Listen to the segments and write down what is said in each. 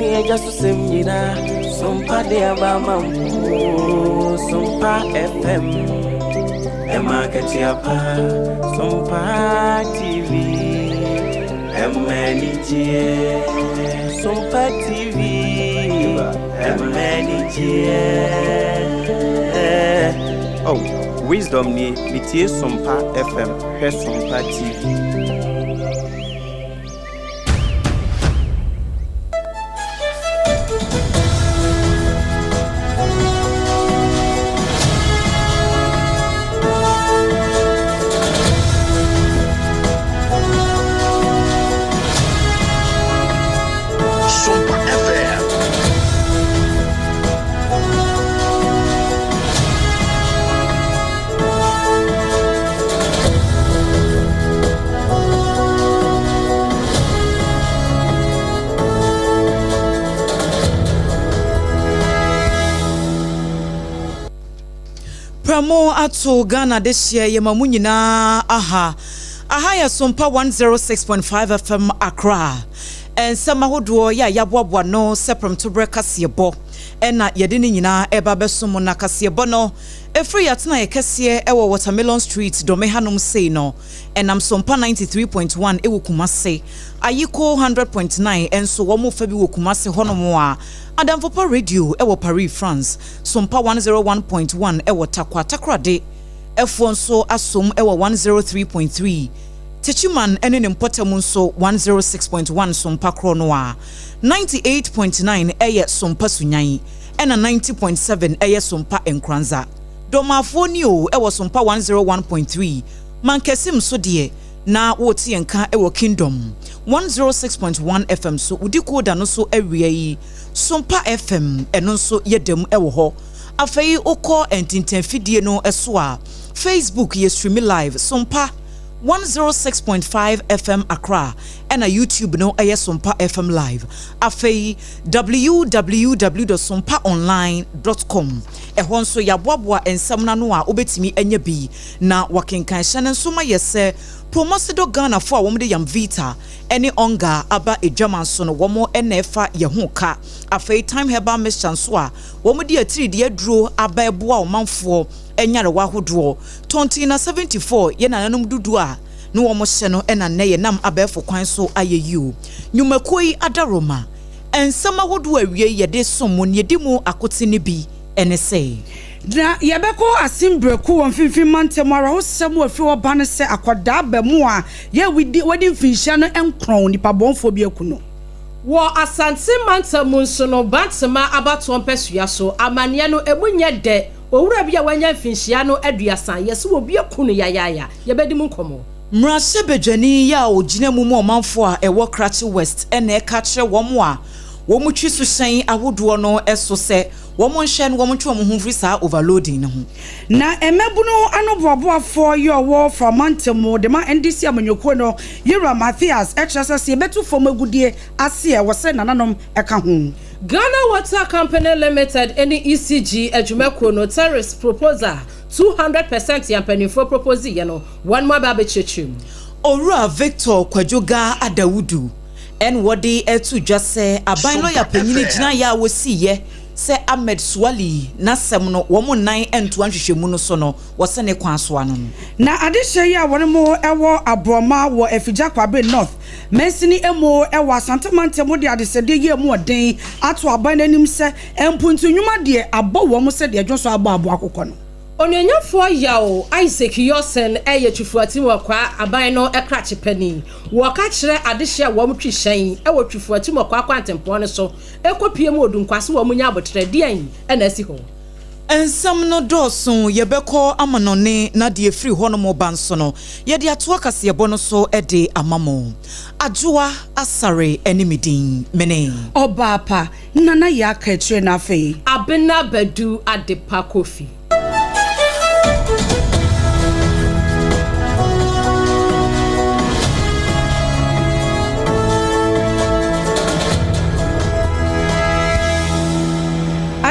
Ne agya so sɛm nyinaa Sompa de aba ama mo Sompa FM Ɛma akatua pa Sompa TV Ɛma anigyeɛ Sompa TV Ɛma anigyeɛ Oh, wisdom nie metie Sompa FM hwɛ Sompa TV. Sompa FM. Pramo ato Ghana dehyeɛ yɛma mo nyinaa aha. Aha yɛ Sompa 106.5 FM Accra. Nsɛm ahodoɔ yɛ a yɛaboaboa no sɛ prɛmtoberɛ kaseɛbɔ ɛna yɛde ne nyinaa ɛba bɛso mo na kaseɛbɔ no Ɛfiri y'atenaeɛ kɛseɛ wɔ Watermelon Street, Dome hanom sei no, ɛnam Sompa 93.1 wɔ Kumase, Ayiko 100.9 nso wɔn fa bi wɔ Kumase hɔnom a, Adamfopa Radio wɔ Paris, France, Sompa 101.1 wɔ Tarkwa, Takoradi foɔ nso asom wɔ 103.3, Techiman ne ne mpɔtam nso 106.1 Sompa korɔ no ara, 98.9 yɛ Sompa Sunyani. Ɛna 90.7 ɛyɛ Sompa Nkoranza. Dɔmaafoɔ ni oo ɛwɔ Sompa 101.3. Mankasim nso deɛ na wote yɛn nka wɔ Kingdom 106.1 FM so. Wo decoder no so awia yi Sompa FM ɛno nso yɛda mu wɔ hɔ. Afei wokɔ ntintanfidie no so a Facebook yɛ streami live Sompa 106.5 FM Accra ɛna YouTube no yɛ Sompa FM Live. Afei www dot sompaonline dot com ɛhɔ nso yɛaboaboa nsɛm no ano a wobɛtumi anya bi na wakenkan. Hyɛ no nso ma yɛ sɛ Promosidor Ghanafoɔ a wɔde Yamvita ne Onga aba adwaman so no wɔn na ɛfa yɛn ho ka. Afei Thyme Herbal Mixture nso a wɔde atiridii aduro aba ɛboa ɔmanfoɔ nyarewa ahodoɔ. Tontina 74 yɛ nananom dodoɔ a ne wɔn hyɛ no na nnɛ yɛnam abɛɛfo kwan so ayɛ yi o. Nnwumakuo yi adaworoma. Nsɛm ahodoɔ a awiei yɛde som mo nea ɛdi mu akoten no bi ne sɛ. Na yɛbɛkɔ asen berɛko wɔ mfimfini mantam awerɛhosɛm a ɛfiri hɔ ba ne sɛ akwadaa abamuwa yɛ wadi mfinhyia no nkrɔn nipa bɔnfoɔ bi aku no. Wɔ Asante mantam mu nso no, Bantama abatoɔ mpasua so amaneɛ no ɛmu nyɛ dɛ. Owura bi a wanya mfinhyia no aduasa, yɛse obi aku no yayaaya. Yɛbɛdi mu nkɔmmɔ. Mmarahyɛbadwani yi a ɔgyina mu ma ɔmanfoɔ a ɛwɔ Krachi West na ɛka kyerɛ wɔn a wɔtwi suhyɛn ahodoɔ no so sɛ wɔnhwɛ na wɔntwe wɔn ho mfiri saa overloading no ho. Na mmabunu anoboaboafoɔ yi a ɔwɔ Fra mantam mu de ma NDC amanyɔkuo no, Yewura Mathias kyerɛ sɛ sɛ yɛbɛtu fam agudeɛ ase a, ɛwɔ sɛ nananom ka ho. Ghana Water Company Limited ne ECG adwumakuo no tariffs proposal 200 percent a mpanimfoɔ proposi yɛ no, wɔnom aba abɛkyerɛkyerɛ mu. Owura Victor Kwadwo Gaa Adawudu na wɔde reto dwa sɛ aban lɔya Sompa panyini FM. gyinaeɛ a wɔsiiɛ sɛ Ahmed Suale n'asɛm no wɔn nnan ntoa nhwehwɛmu no so no wɔse ne kwan so ano no. Na adehyeɛ yi a wɔnom wɔ Aborɔma wɔ Afigya Kwabre North Mansini mu wɔ Asante mantam de adesɛdeɛ yi a emu ɔden ato aban no anim sɛ mpuntu nnwuma deɛ abɔ wɔn sɛdeɛ dwonsɔ abɔ aboa akokɔ no. Onuonyamfoɔ Yaw Isaac Yorson yɛ Twufuatimɔkwaa aban no krakye panin. Wɔka kyerɛ adehyeɛ a wɔn twi hyɛn wɔ Twufuatimɔkwaa kwantempɔn no so kɔ pie mu wɔ Dunkwase wɔn nya aboterɛ. Deɛn na asi hɔ? Nsɛm no dɔɔso, yɛbɛkɔ amanɔne na deɛ ɛfiri hɔnom ba nso no, yɛde atoa kaseɛbɔ no so de ama mo. Adwoa Asare ne me din, mene. Ɔbaa pa, Nana Yaa ka akyire na afei. Abena Badu Adepa Kofi.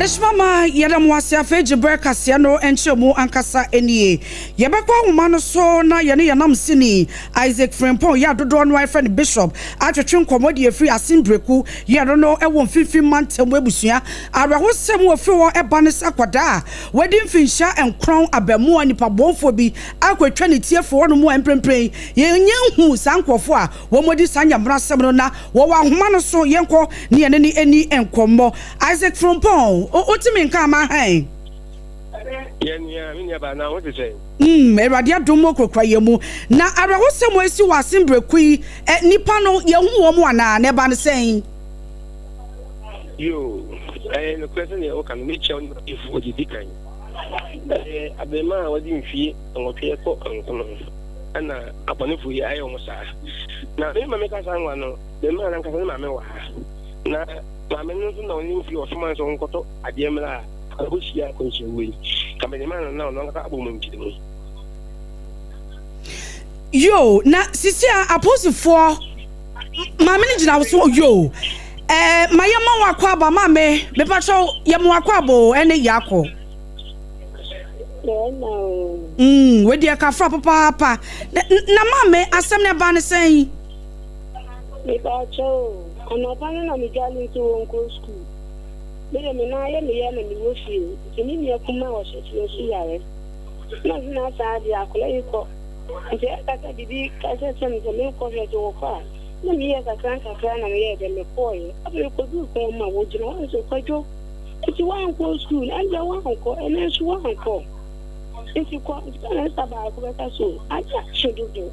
Adehyema ma yɛda mo ase afei gye berɛ kaseɛ no nkyerɛmu ankasa nie. Yɛbɛkɔ ahoma no so na yɛne yɛn namsini Isaac Frimpong yɛ a dodoɔ no ara frɛ no Bishop atwetwe nkɔmmɔ de afiri Asin Breku yɛ no no wɔ Mfimfini Mantam abusua. Awerɛhosɛm wɔ firi hɔ ba ne sɛ akwadaa a wadi mfinhyia nkron abaamua nipa bɔnfoɔ bi akɔtwa ne ti afiri hɔnom a mprempren yɛnnya nhuu saa nkurɔfoɔ a wɔadi saa nyammerasɛm no na wɔwɔ ahoma no so. Yɛnkɔ ne yɛne no nni nkɔmmɔ. Isaac Frimpong, wotumi nka ama hɛn? Yɛ nua, me nua baa, na ho te sɛn? Mm, Awurade adom mu okurakura yɛn mu. Na awerɛhosɛm a esi wɔ asen berɛ yi, ɛ, nnipa no, yɛhu wɔn anaa? Na ɛbaa no sɛn? Yoo, ɛyɛ nokorɛ sɛdeɛ woka no, mekyia wo ne w'atiefoɔ deɛ ɛdi kan. Ɛyɛ abarimaa a wadi mfie nwɔtwe rekɔ nkono ɛna abɔnefoɔ yi ayɛ wɔn saa. Na me ma meka saa nwa no, abarimaa no ankasa ne maame wɔ ha. Na maame no nso na ɔne mfie ɔsoma no sɛ ɔnkɔtɔ adeɛ mmra a ɔkɔhyia akwanhyia wei. Ka mede maa no na ɔno ankasa abɔ mu nkyerɛmu. Yoo, na sisi a apolisifoɔ maame no gyina wo so yoo. Ɛɛ ma yɛma wo akɔ aba maame mepakyɛw yɛma wo akɔ aba o ɛne yɛ akɔ. Mm, wei deɛ kafra papaapa. Na maame asɛm no ɛbaa ne sɛn? Mepakyɛw anɔpa no na medwale nti wɔnkɔ sukuu. Me de me nan yɛ me ya na mewɔ fie nti me nua kumaa a ɔhyɛ fie nso yare. Na ɔse na saa deɛ akwadaa yi kɔ. Nti ɛka sɛ biribi ka kyerɛ me sɛ menkɔhwɛ sɛ wɔkɔ a na meyɛɛ kakra nkakra na meyɛɛ dɛ mekɔɔeɛ. Afei mekɔduruu kwan mu a wɔgyina hɔ sɛ Kwadwo nti woankɔ sukuu no ɛndeɛ woankɔ ɛnɛ nso woankɔ nti kɔ nti na ne nsa baako bɛka so ade akye dodo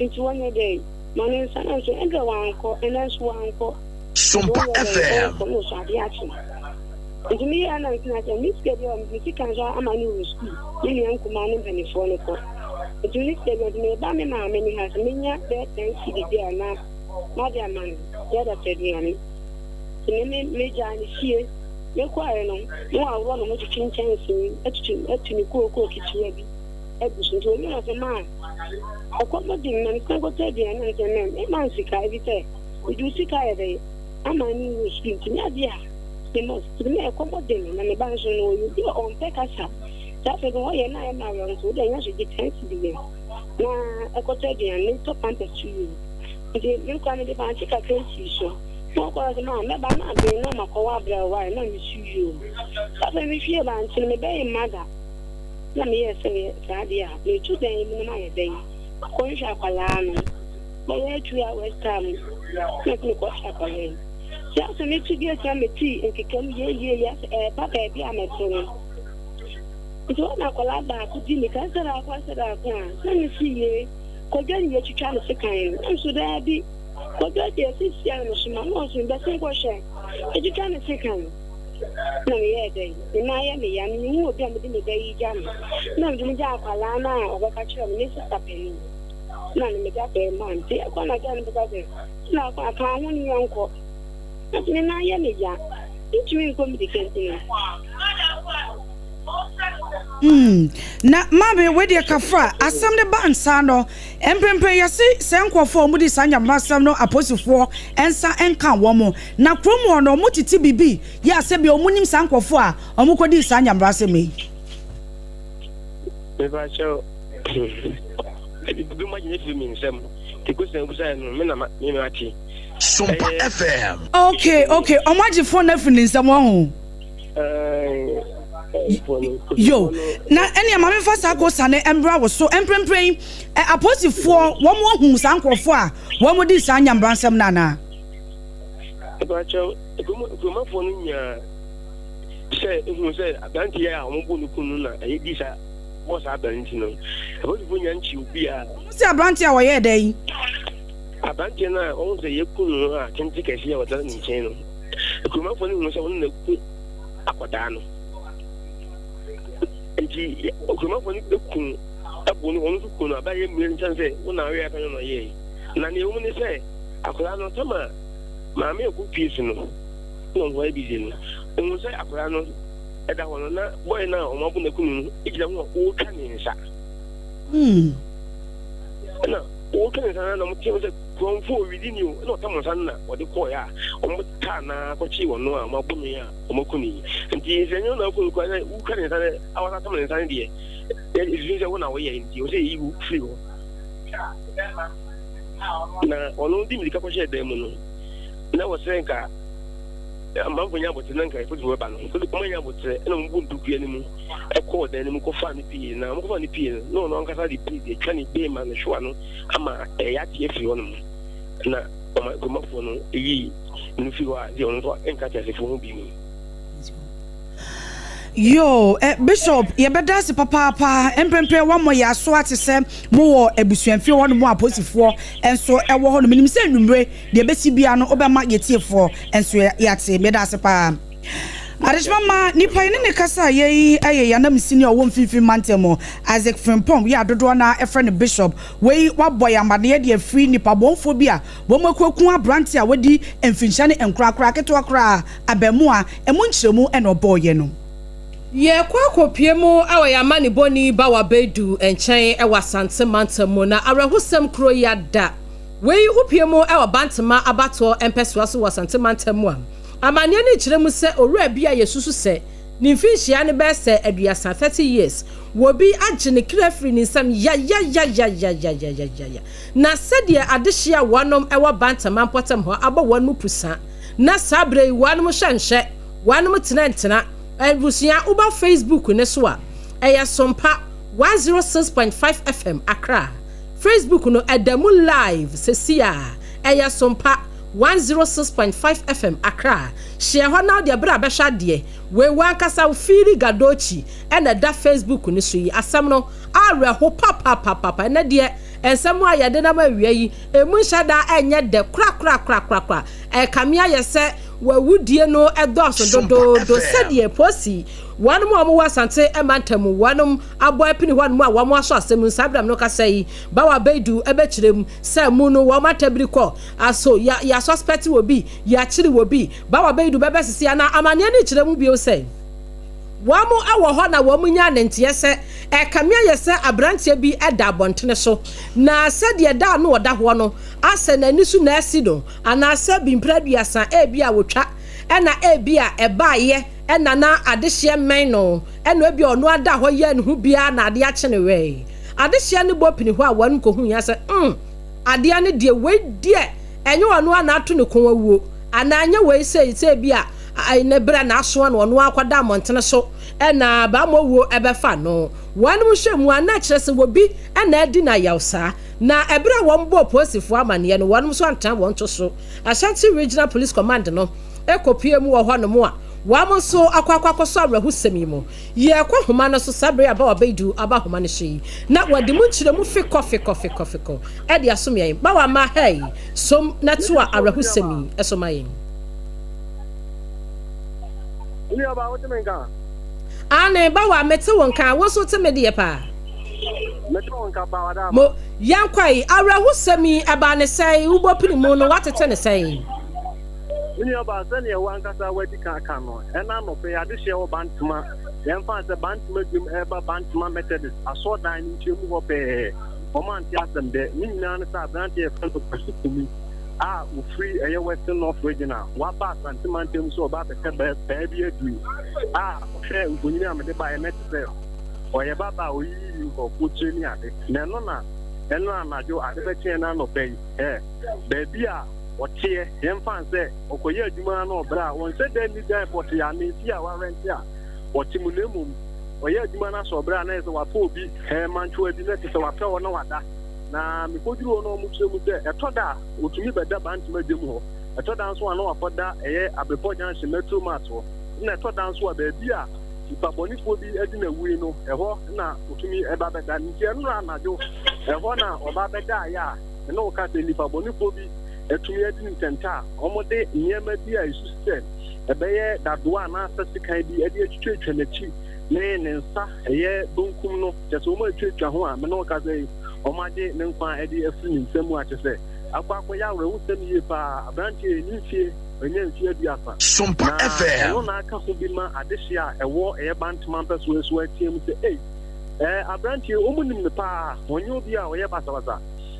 nti wɔnyɛ dɛn ma ne nsa na nso ɛndeɛ wankɔ ɛnɛ nso wankɔ Sompa FM. Ɔnkɔ no so ade akye nti meyɛɛ na nti na sɛ me sika bi a me sika nso ama no wɔ sukuu me nua nkumaa ne mpanimfoɔ no kɔ nti me sika bi nti meba me maame ne ha sɛ menya bɛyɛ ten cedi bi a na made ama no yɛda pɛ aduane nti me megyaa ne fie mekɔɛ no na waworɔ ne ho twitwi nkyɛnsee atutu atu ne kookoo ketewa bi agu so nti owie na sɛ maa ɛkɔm de me na mesan kɔtɔ aduane na sɛ mɛ mema nsika ebi sɛ mede wo sika yɛ dɛ ama ne wɔ sukuu nti nyɛ adeɛ a mema sika na ɛkɔm de me na me ba nso no ɔyɛ obi a ɔmpɛ kasa saa afei no ɔyɛ na ayɛ ma awerɛ nso wode ɛnyɛ so gye ten cedi yɛ na ɛkɔtɔ aduane tɔ pampers to yi nti me kora mede bankye kakra sii so na ɔkɔrɔ sɛ maa mɛba na aben na makɔwɔ abrɛ wae na mesu yi o saa afei mehwie bankye no mebɛyɛ mada na meyɛɛ sɛ saa adeɛ a metu dan yi mu na mayɛ dɛn akɔhwehwɛ akwadaa no bɛyɛ 2 hours time na sɛ mekɔhwɛ akwadaa yi sɛ asɛ metu bi atia metii nkeka mu yeyie asɛ ɛɛba baabi a mɛte no nti wɔn na akwadaa baako di mika sɛ baako asɛ baako a na mesi yie kɔdwa ne yɛtwitwa no sekan no nso daa bi kɔdwa deɛ sisi a no soma na ɔso bɛse nkɔhwɛ ɛtwitwa no sekan na meyɛɛ dɛn me nan yɛ me ya mehu obi a mede me ba yi gya no na mede me gya akwadaa no a ɔbɛka kyerɛ me ne sista panin na ne meda bɛrima nti ɛkɔ na gya no bɛka sɛ na akɔ aka ho ne yɛnkɔ na me nan yɛ me ya ntumi nkɔ mirika nti no. Na maame wei deɛ kafra asɛm no ba nsa no mprempren yɛse sɛ nkurɔfoɔ a wɔdi saa nyamena asɛm no apolisifoɔ nsa nka wɔn na kurom hɔ no wɔtete biribi yɛ asɛ bia wɔn nim saa nkurɔfoɔ a wɔkɔdii saa nyamena asɛm yi. Mepa kyɛw ebi mo agye firi mi nsam te kosi na obusa no me na me ma te. Sompa FM. Okay, ɔmo agye phone na firi ne nsam wɔ ho. Yo, na ɛnea maame fa saa kosa ne mbra wo so mprempren apolisifoɔ wɔn ahu saa nkurɔfoɔ a wɔn di saa nyambra nsɛm no anaa. Mepa kyɛw nkuromafoɔ no nyaa sɛ ehu sɛ aberanteɛ a wɔn bɔ no kun no na ɛyɛ di saa bɔ saa abɛn nti no apolisifoɔ nya nkyi obi a. Wɔn sɛ aberanteɛ a wɔyɛ dɛ yi. Aberanteɛ no a wɔn sɛ yɛku no a tente kɛseɛ a wɔda ne nkyɛn no nkuromafoɔ no hu sɛ wɔn na ku akwadaa no nti nkuromafoɔ no ku ɛbo no wɔn nso ku no abayɛ mmiri nkyɛn sɛ wɔn na awɛ aka no na ɔyɛɛ na nea ɛwɔ mu ne sɛ akwadaa no tama maame a ɔkɔ pie so no na ɔno ayɛ busy no ohun sɛ akwadaa no ɛda hɔ no na bɔyɛ no a wɔn abo n'akunu no gyina ho a ɔretwa ne nsa ɛna ɔretwa ne nsa na wɔn te sɛ. Kurɔmfo owidini o, ɛna ɔtam nsa no na ɔde kɔɔɛ a wɔn taa no ara kɔkyee ɔno a wɔn abo no yi a wɔn aku no yi. Nti sɛ ɛnyɛ wo na woku no koraa na wotwa ne nsa no a wɔsan tam ne nsa no deɛ, ɛsusu sɛ wo na woyɛe nti ɛwɔ sɛ yɛyi wo firi hɔ. Na ɔno de mmirika kɔhyɛɛ dan mu no, na wɔ sɛ nka amanfo nya abotere na nka apolisifoɔ bɛba no, wɔn anya abotere ɛna wɔn bu ntokua no mu ɛkɔɔ dan no mu kɔfaa no pie na wɔn kɔfaa no pie no na ɔno ankasa de pie de atwa ne bɛɛma no hwewa no ama ɛyɛ ate afiri hɔnom na ɔma kuromafoɔ no yii no firi hɔ a deɛ ɔno nso nka teasefoɔ ho bi mu. Yoo, eh, Bishop, yɛbɛda ase papaapa. Mprempren wɔmmɔ yɛn aso ate sɛ mowɔ abusuamfie hɔ nom a apolisifoɔ nso wɔ hɔ nom. Menim sɛ anwummere deɛ ɛbɛsi biara no wobɛma yɛtiefoɔ nso yɛate. Meda ase paa. Adehyema ma nipa yi ne ne kasa a yɛyi yɛ yɛn anamsini a ɔwɔ mfimfini mantam Isaac Frimpong yi a dodoɔ no ara frɛ no Bishop. Wei wabɔ yɛn amaneɛ de afiri nipa bɔnfoɔ bi a wɔn akuaku aberante a wadi mfinhyia ne nkorakora ketewa koraa abaamua ɛmu nkyerɛmu na ɔbɔɔyɛ no. Yɛrekɔ akɔpue mu wɔ yɛn amanebɔni Bawa Baidu nkyɛn wɔ Asante mantam mu na awerɛhosɛm kuro yi ada. Wei wopue mu wɔ Bantama abatoɔ mpɛsoa so wɔ Asante mantam mu a, amanneɛ no rekyerɛ mu sɛ owura bi a yɛsusu sɛ ne mfinhyia no bɛyɛ sɛ aduasa, 30 years, wɔ bi agye ne kra afiri ne nsam yayayayayayayaya. Na sɛdeɛ adehyeɛ a wɔnom wɔ Bantama mpɔtam hɔ abɔ wɔn mu pusa na saa berɛ yi wɔnom hyɛ nhyɛ, wɔnom tena ntena. Abusua woba Facebook no so a, ɛyɛ Sompa 106.5 FM Accra. Facebook no ɛda mu live sɛsi a, ɛyɛ Sompa 106.5 FM Accra. Hyia hɔ na wodeɛ bra bɛhwɛ adeɛ. Wei wankasa wo Fiiri Gadochi ɛna ɛda Facebook no so yi. Asɛm no awerɛho papapapapa. Ɛnɛ deɛ nsɛm a yɛde nam awia yi, ɛmu nhyɛ da ɛnyɛ dɛ korakorakorakorakora. Ɛkame ayɛ sɛ w'awudie no dɔɔso dodoodo sɛdeɛ posi wɔnom a wɔwɔ Asante mantam mu wɔnom abɔ apini hɔnom a wɔn asɔ asɛm mu saa berɛ a me no kasa yi Bawa Baidu bɛkyerɛ mu sɛ mu no wɔn atabiri kɔ aso ya ya suspect wɔ bi yɛakyere wɔ bi Bawa Baidu bɛbɛsese anaa amaneɛ no kyerɛ mu bio sɛ wɔn wɔ hɔ na wɔn nyaa ne nteɛ sɛ ɛkame ayɛ sɛ aberanteɛ bi da abɔntene so na sɛdeɛ da ano ɔda hoɔ no asɛ n'ani so na asi no Anaasɛ bi mprɛ aduasa ebia wotwa ɛna ebia ɛbaeɛ ɛna na adehyeɛ mmɛn no ɛna ebia ɔno ada hɔ yɛɛ ne ho biara na adeɛ akye no wɛɛ. Adehyeɛ no bɔ pini hɔ a wɔn kɔhu ya sɛ mm adeɛ no deɛ wei deɛ ɛnyɛ ɔno ara na ato ne kɔn awuo anaa ɛnyɛ wei sei sɛ ebia ne berɛ na asoa na ɔno ara akɔda mmɔntene so ɛna bammɔ wuo ɛbɛfa no. Wɔn hwɛ mu a na kyerɛ sɛ obi ɛna adi no ayaw saa. Na ɛberɛ a wɔn bɔɔ polisifoɔ amaneɛ no, wɔn nso antena wɔn to so. Ashanti Regional Police Command no kɔpuee mu wɔ hɔ nom a wɔn nso akɔ akɔ akɔsɔ awerɛhosɛm yi mu. Yɛrekɔ homa no so saa berɛ yi a Bawa Baidu aba homa no so yi, na wɔde mu nkyerɛmu fekɔ fekɔ fekɔ fekɔ de asom yɛn. Bawa ma ha yi, som na toa awerɛhosɛm yi so ma yɛn. Me nuabaa, wote me nka? Aane, Bawa, mete wo nka. Wo nso wote me deɛ paa? Mete wo nka paa, wada ama. Mo, yɛnkɔ yi, awerɛhosɛm yi, ɛbaa ne sɛn? Wobɔ pini mu no, woatete ne sɛn? Me nuabaa, sɛdeɛ wo ankasa woadi kan aka no, ɛna anɔpa yi adehyeɛ wɔ Bantama, yɛmfa no sɛ Bantama dwam ɛreba Bantama Methodist asɔrdan no nkyɛn mu hɔ pɛɛ, wɔn ante asɛm dɛ. Ne nyinaa ne sɛ aberanteɛ a yɛfrɛ no Kwasi Kumi a ɔfiri ɛyɛ Western North Region a waba Asante mantam sɛ ɔba abɛpɛ baa bi aduru a ɔhwɛ mfonini a mede baeɛ no ɛte sɛ Ɔyɛ babaa a oyiyi nkurɔfoɔ tire ne ade, na ɛno na ɛno anadwo ade bɛkye ɛna anɔpa yi, ɛ, baabi a ɔteɛ, yɛmfa no sɛ ɔkɔyɛ adwuma na ɔbrɛ a, ɔnhyɛ da nni dan pɔtee anaa efie a warɛnte a ɔte mu, na mmom ɔyɛ adwuma no asɛ ɔbrɛ a na ɛyɛ sɛ wapɛ obi, ɛ, mantwoa bi, na ɛte sɛ wapɛ hɔ na wada. Na mekɔduru hɔ na wɔkyerɛ mu sɛ ɛtɔ da a ɔtumi bɛda Bantama dwam hɔ, ɛtɔ da nso a na wakɔda ɛyɛ Abrepɔ Junction Metro Mart hɔ, ɛna ɛtɔ da nso a baabi a Nipa bɔnefoɔ bi adi na wui no, ɛhɔ na ɔtumi ba bɛda. Nti ɛnora anadwo, ɛhɔ na ɔba bɛdaeɛ a, me ne wo ka sɛ nipa bɔnefoɔ bi atumi adi no ntɛntɛ a, wɔde nneɛma bi a ɛsusu sɛ ɛbɛyɛ dadoa anaasɛ sekan bi de atwitwatwa n'akyi ne ne nsa ɛyɛ benkum no, kyerɛ sɛ wɔatwatwa ho a, me ne wo ka sɛ wɔagye ne nkwa de afiri ne nsa mu a, kyerɛ sɛ akɔ akɔyɛ awerɛhosɛm yie paa. Aberanteɛ yi, ne mfie Ɔnyaa mfe aduasa. Sompa Na FM. ɛno na aka ho bi ma adehye a ɛwɔ ɛyɛ Bantama mpɛsoa so ateam sɛ, Ei, ɛɛ, aberanteɛ yi, wɔnim no paa. Ɔnyɛ obi a ɔyɛ basabasa.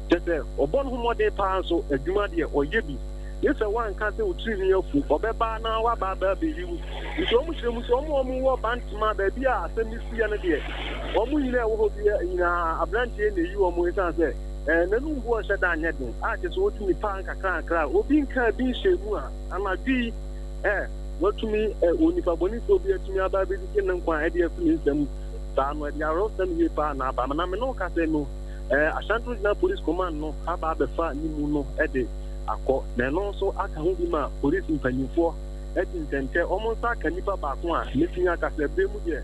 Kyerɛ sɛ, ɔbɔ ne ho mmɔden paa nso, adwuma deɛ, ɔyɛ bi. Gye sɛ woanka sɛ wo tirinwi afu, ɔbɛba na waba aba abɛyi wo. Nti wɔn kyerɛ mu sɛ wɔn a wɔwɔ Bantama, baabi a asɛm no siiɛ no deɛ, wɔn nyinaa a ɛwɔ hɔ biara nyinaa, aberanteɛ yi na ɛyi wɔn ɛsiane sɛ eh, n'anum boɔ nhyɛ da nyɛ den a kyerɛ sɛ ɔtumi paa nkakrankra a obi nkaa bi nhyɛɛ mu a, anadwo yi eh, watumi eh, onipa bɔnefoɔ bi atumi aba abɛgyegye ne nkwa de afiri ne nsam saa no, ɛde awerɛhosɛm yie paa na aba. Na me ne wo kasa yi no, eh, Ashanti Regional Police Command no aba abɛfa ne mu no de akɔ, na ɛno nso aka ho bi ma polisi mpanyimfoɔ adi ntɛntɛ. Wɔn nsa aka nipa baako a mɛtumi aka sɛ berɛ mu deɛ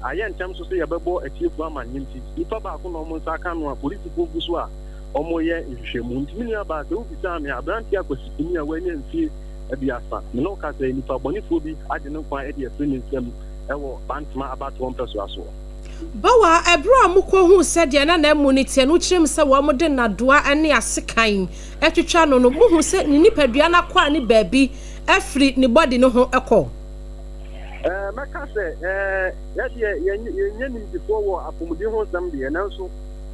ayɛ ntɛm so sɛ yɛbɛbɔ atiefoɔ amanneɛ nti, nipa baako na wɔn nsa aka no a polisifoɔ gu so a wɔreyɛ nhwehwɛmu. Nti me nua baa, sɛ wobisaa me a, aberanteɛ Akwasi Kumi a wanya mfie 30, me ne wo ka sɛ nipa bɔnefoɔ bi agye ne nkwa de afiri ne nsam wɔ Bantama abatoɔ mpɛsoa soɔ. Bawa, Ɛberɛ a mokɔhuu sɛdeɛ na n'amu no teɛ no, wokyerɛ mu sɛ wɔde nnadoa ne asekan twitwa no no, mohuu sɛ ne nipadua no akwaa no baabi afiri ne body no ho kɔ? Ɛɛ, mɛka sɛ, ɛɛ, yɛdeɛ yɛnyɛ nimdefoɔ wɔ apɔmuden ho nsɛm deɛ, nanso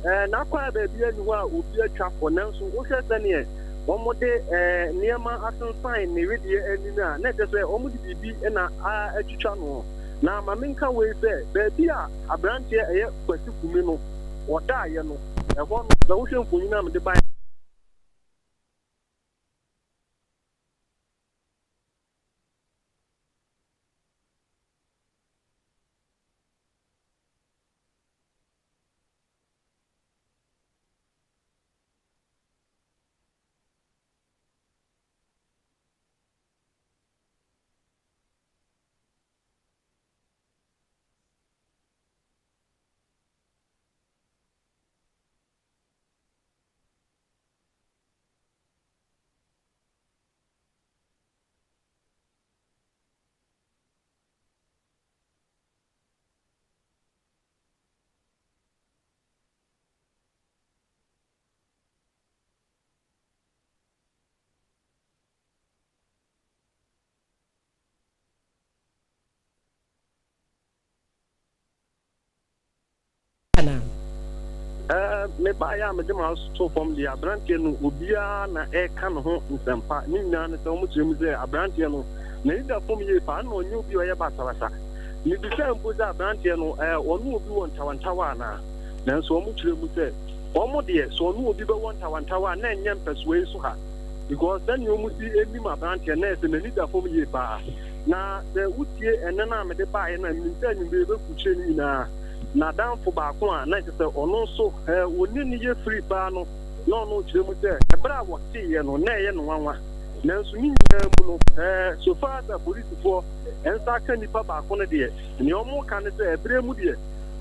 ɛɛ, n'akwaa baabiara nni hɔ a obi atwa kɔ, nanso wohwɛ sɛdeɛ wɔde ɛɛ, nneɛma asensan ne wedeɛ ani no a, na ɛkyerɛ sɛ wɔde biribi na atwitwa no. Na ma menka wei sɛ, baabi a aberanteɛ a ɛyɛ Kwasi Kumi no ɔdaeɛ no, ɛhɔ no, sɛ wohwɛ mfonini a mede baeɛ no, Anaa? Ɛɛ, mebaeɛ a mede m'aso too fam deɛ, aberanteɛ no, obiara na ɛreka ne ho nsɛmpa. Ne nyinaa ne sɛ, wɔkyerɛ mu sɛ aberanteɛ no, n'ani da fam yie paa, ɛnna ɔnyɛ obi a ɔyɛ basabasa. Mebisaa mpo sɛ aberanteɛ no, ɛɛ, ɔne obi wɔ ntawantawa anaa? Nanso wɔkyerɛ mu sɛ, wɔn deɛ, sɛ ɔne obi bɛwɔ ntawantawa a, na ɛnyɛ mpɛsoa yi so ha. Because sɛnea wɔsi nim aberanteɛ no, na ɛyɛ sɛ n'ani da fam yie paa. Na sɛ wotie ɛnne no a mede baeɛ no a, menim sɛ anwummerɛ yɛbɛkurukyire no nyinaa. N'adamfo baako a na kyerɛ sɛ ɔno nso ɔne no yɛ firi paa no, na ɔno rekyerɛ mu sɛ ɛberɛ a wɔteeɛ no, na ɛyɛ no nwanwa. Nanso ne nyinaa mu no, so far as apolisifoɔ nsa aka nipa baako no deɛ, nea wɔka ne sɛ ɛberɛ mu deɛ,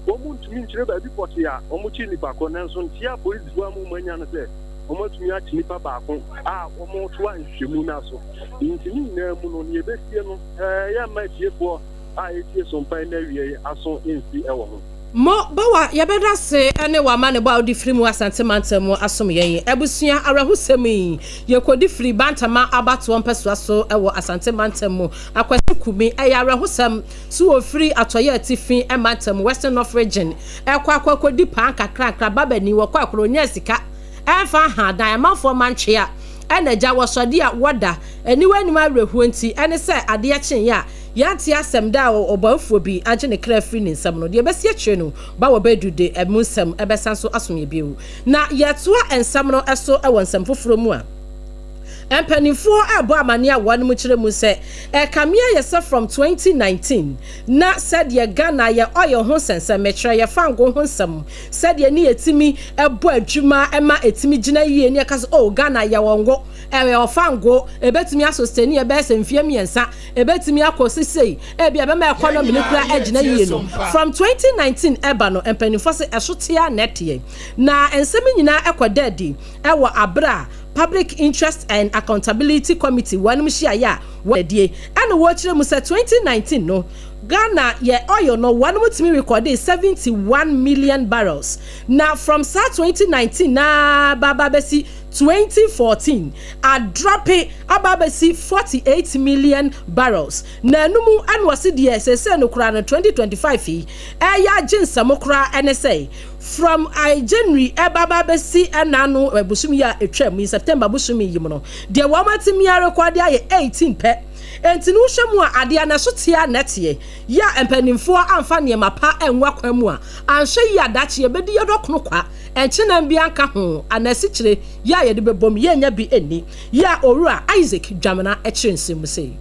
wɔntumi nkyerɛ baabi pɔtee a wɔkyere nipa korɔ. Nanso nteɛ a apolisifoɔ ama wɔanya ne sɛ wɔatumi akye nipa baako a wɔretoa nhwehwɛmu no aso. Nti ne nyinaa mu no, nea ɛbɛsie no, yɛmma atiefoɔ a ɛretie sompa yi n'awiei aso nsi wɔ ho. Mo Bawa yɛbɛda ase ne w'amanebɔ a wode firi mu Asante mantam mu asom yɛn. Abusua awerɛhosɛm yi yɛkɔdi firi Bantama abatoɔ mpɛsoa so wɔ Asante mantam mu. Akwasi Kumi, ɛyɛ awerɛhosɛm so wɔfiri Atɔeɛ Atifi mantam mu, Western North Region, ɛkɔ akɔ akɔdi paa nkakrankra, Babani, wɔkɔ akoro ɔnyaa sika ɛmfa nhaa dan, amanfoɔ mantwea ɛna agya wɔsɔde a wɔda, aniwa anim awerɛhoɔ nti ɛne sɛ adeɛ kyeeɛ a Yɛante asɛm da a ɔbɔnefoɔ bi agye ne kra afiri ne nsam no. Deɛ ɛbɛsi akyire no, ba wɔ bɛadu de ɛmu nsɛm bɛsan so asom yɛn bio. Na yɛtoa nsɛm no so wɔ nsɛm foforɔ mu a, mpanimfoɔ rebɔ amaneɛ a wɔnom kyerɛ mu sɛ ɛkame ayɛ sɛ from 2019 na sɛdeɛ Ghana yɛ oil ho nsɛnsɛm, mekyerɛ yɛ fango ho nsɛm, sɛdeɛ ne yɛtumi bɔ adwuma ma ɛtumi gyina yie ne yɛka sɛ oh Ghana yɛwɔ ngo, ɛwɔ fango, ɛbɛtumi asosteni yɛ bɛyɛ sɛ mfeɛ mmiɛnsa, Ebetumi akɔsi sei, ebia ɛbɛma economy no koraa agyina yie no, from 2019 ɛba no, mpaninfoɔ se ɛso te ara na ɛteɛ. Na nsɛm yi nyinaa ɛkɔ da adi ɛwɔ abere a Public Interest and Accountability Committee wɔnom hyiaeɛ a wɔn adie ɛna wɔkyerɛ mu sɛ 2019 no, Ghana yɛ oil no wɔnom tumi recordee 71 million barrels na from saa 2019 no ara ba ba bɛsi 2014 adrɔpe aba abɛsi 48 million barrels na ɛno mu ɛna ɔse deɛ seesei no koraa no 2025 yi ɛyɛ agye nsɛm koraa ɛne sɛ from January ɛba ba abɛsi ɛna ano bosome yi a ɛtwam yi September bosome yi mu no deɛ wɔn atumi arekɔde ayɛ 18 pɛ. Enti no wohwɛ mu a adeɛ no ɛso teɛ a na ɛteɛ. Yɛ a mpaninfoɔ amfa nneɛma pa angu akwan mu a, anhwɛ yie a daakye yɛbɛdi yɛn dɔkono kwa, nkyenam biara nka ho, anaa asikyire yɛ a yɛde bɛbom, yɛnnya bi nni. Yɛ a Owura Isaac Dwamena kyerɛ nsɛm mu sei.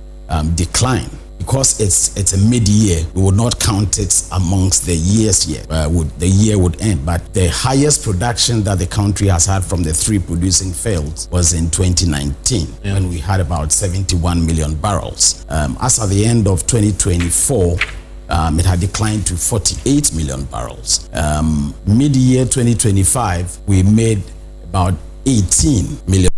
Decline because it's it's a mid year we would not count it amongst the years yet uh, would the year would end but the highest production that the country has had from the three producing fields was in 2019 yeah. when we had about 71 million barrels um, as at the end of 2024 um, it had declined to 48 million barrels. Um, Mid year 2025, we made about 18 million.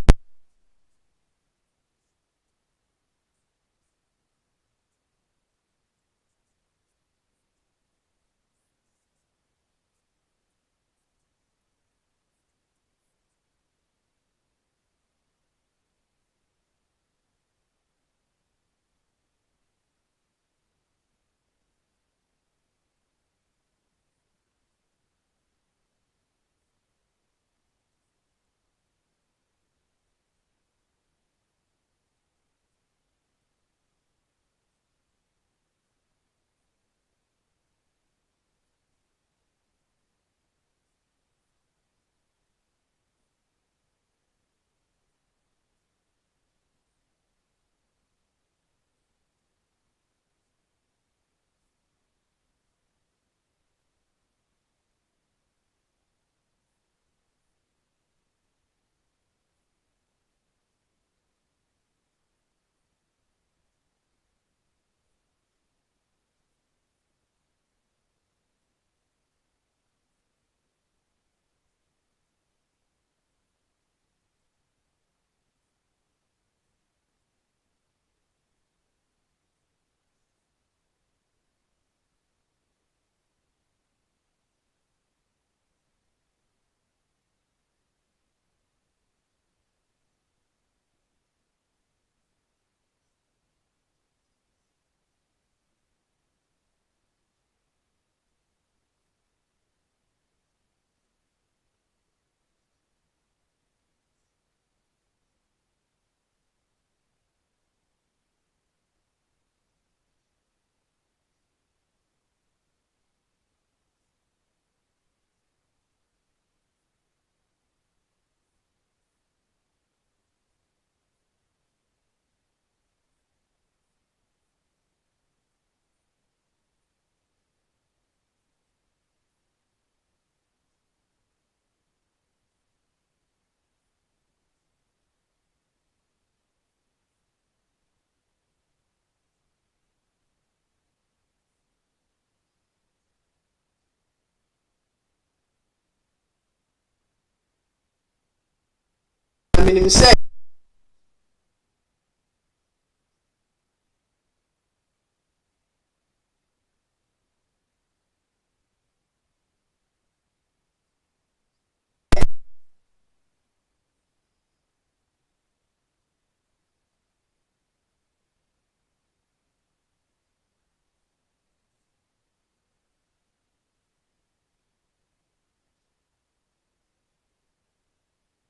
Na menim sɛ.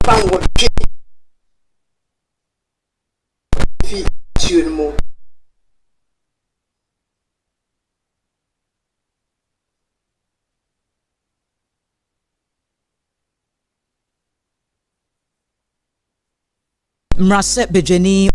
Fa nwɔtwe fi nsuo no mu. Mmarahyɛbadwani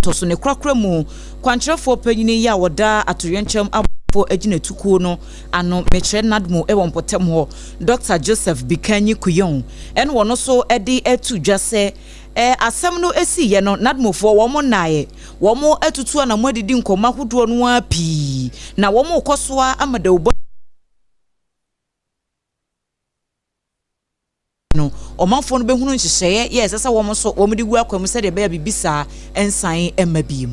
tɔ so ne korakora mu kwankyerɛfoɔ panyin yi a wɔda atoyerɛnkyɛm aboafoɔ agyinatukuo no ano mekyerɛ NADMO wɔ mpɔtam hɔ Dɔkta Joseph Bikanyi Kuyon ɛna wɔn nso de ato dwa sɛ asɛm no siiɛ no NADMOfoɔ wɔn nnaeɛ wɔn atutu anamo adidi nkɔmmɔ ahodoɔ no ara pii na wɔn rekɔ so ara ama dawubɔ no, ɔmanfoɔ no bɛhunu nhyehyɛeɛ yɛ ɛsɛ sɛ wɔn nso wɔde gu akwan mu sɛdeɛ ɛbɛyɛ a biribi saa nsan mma bio.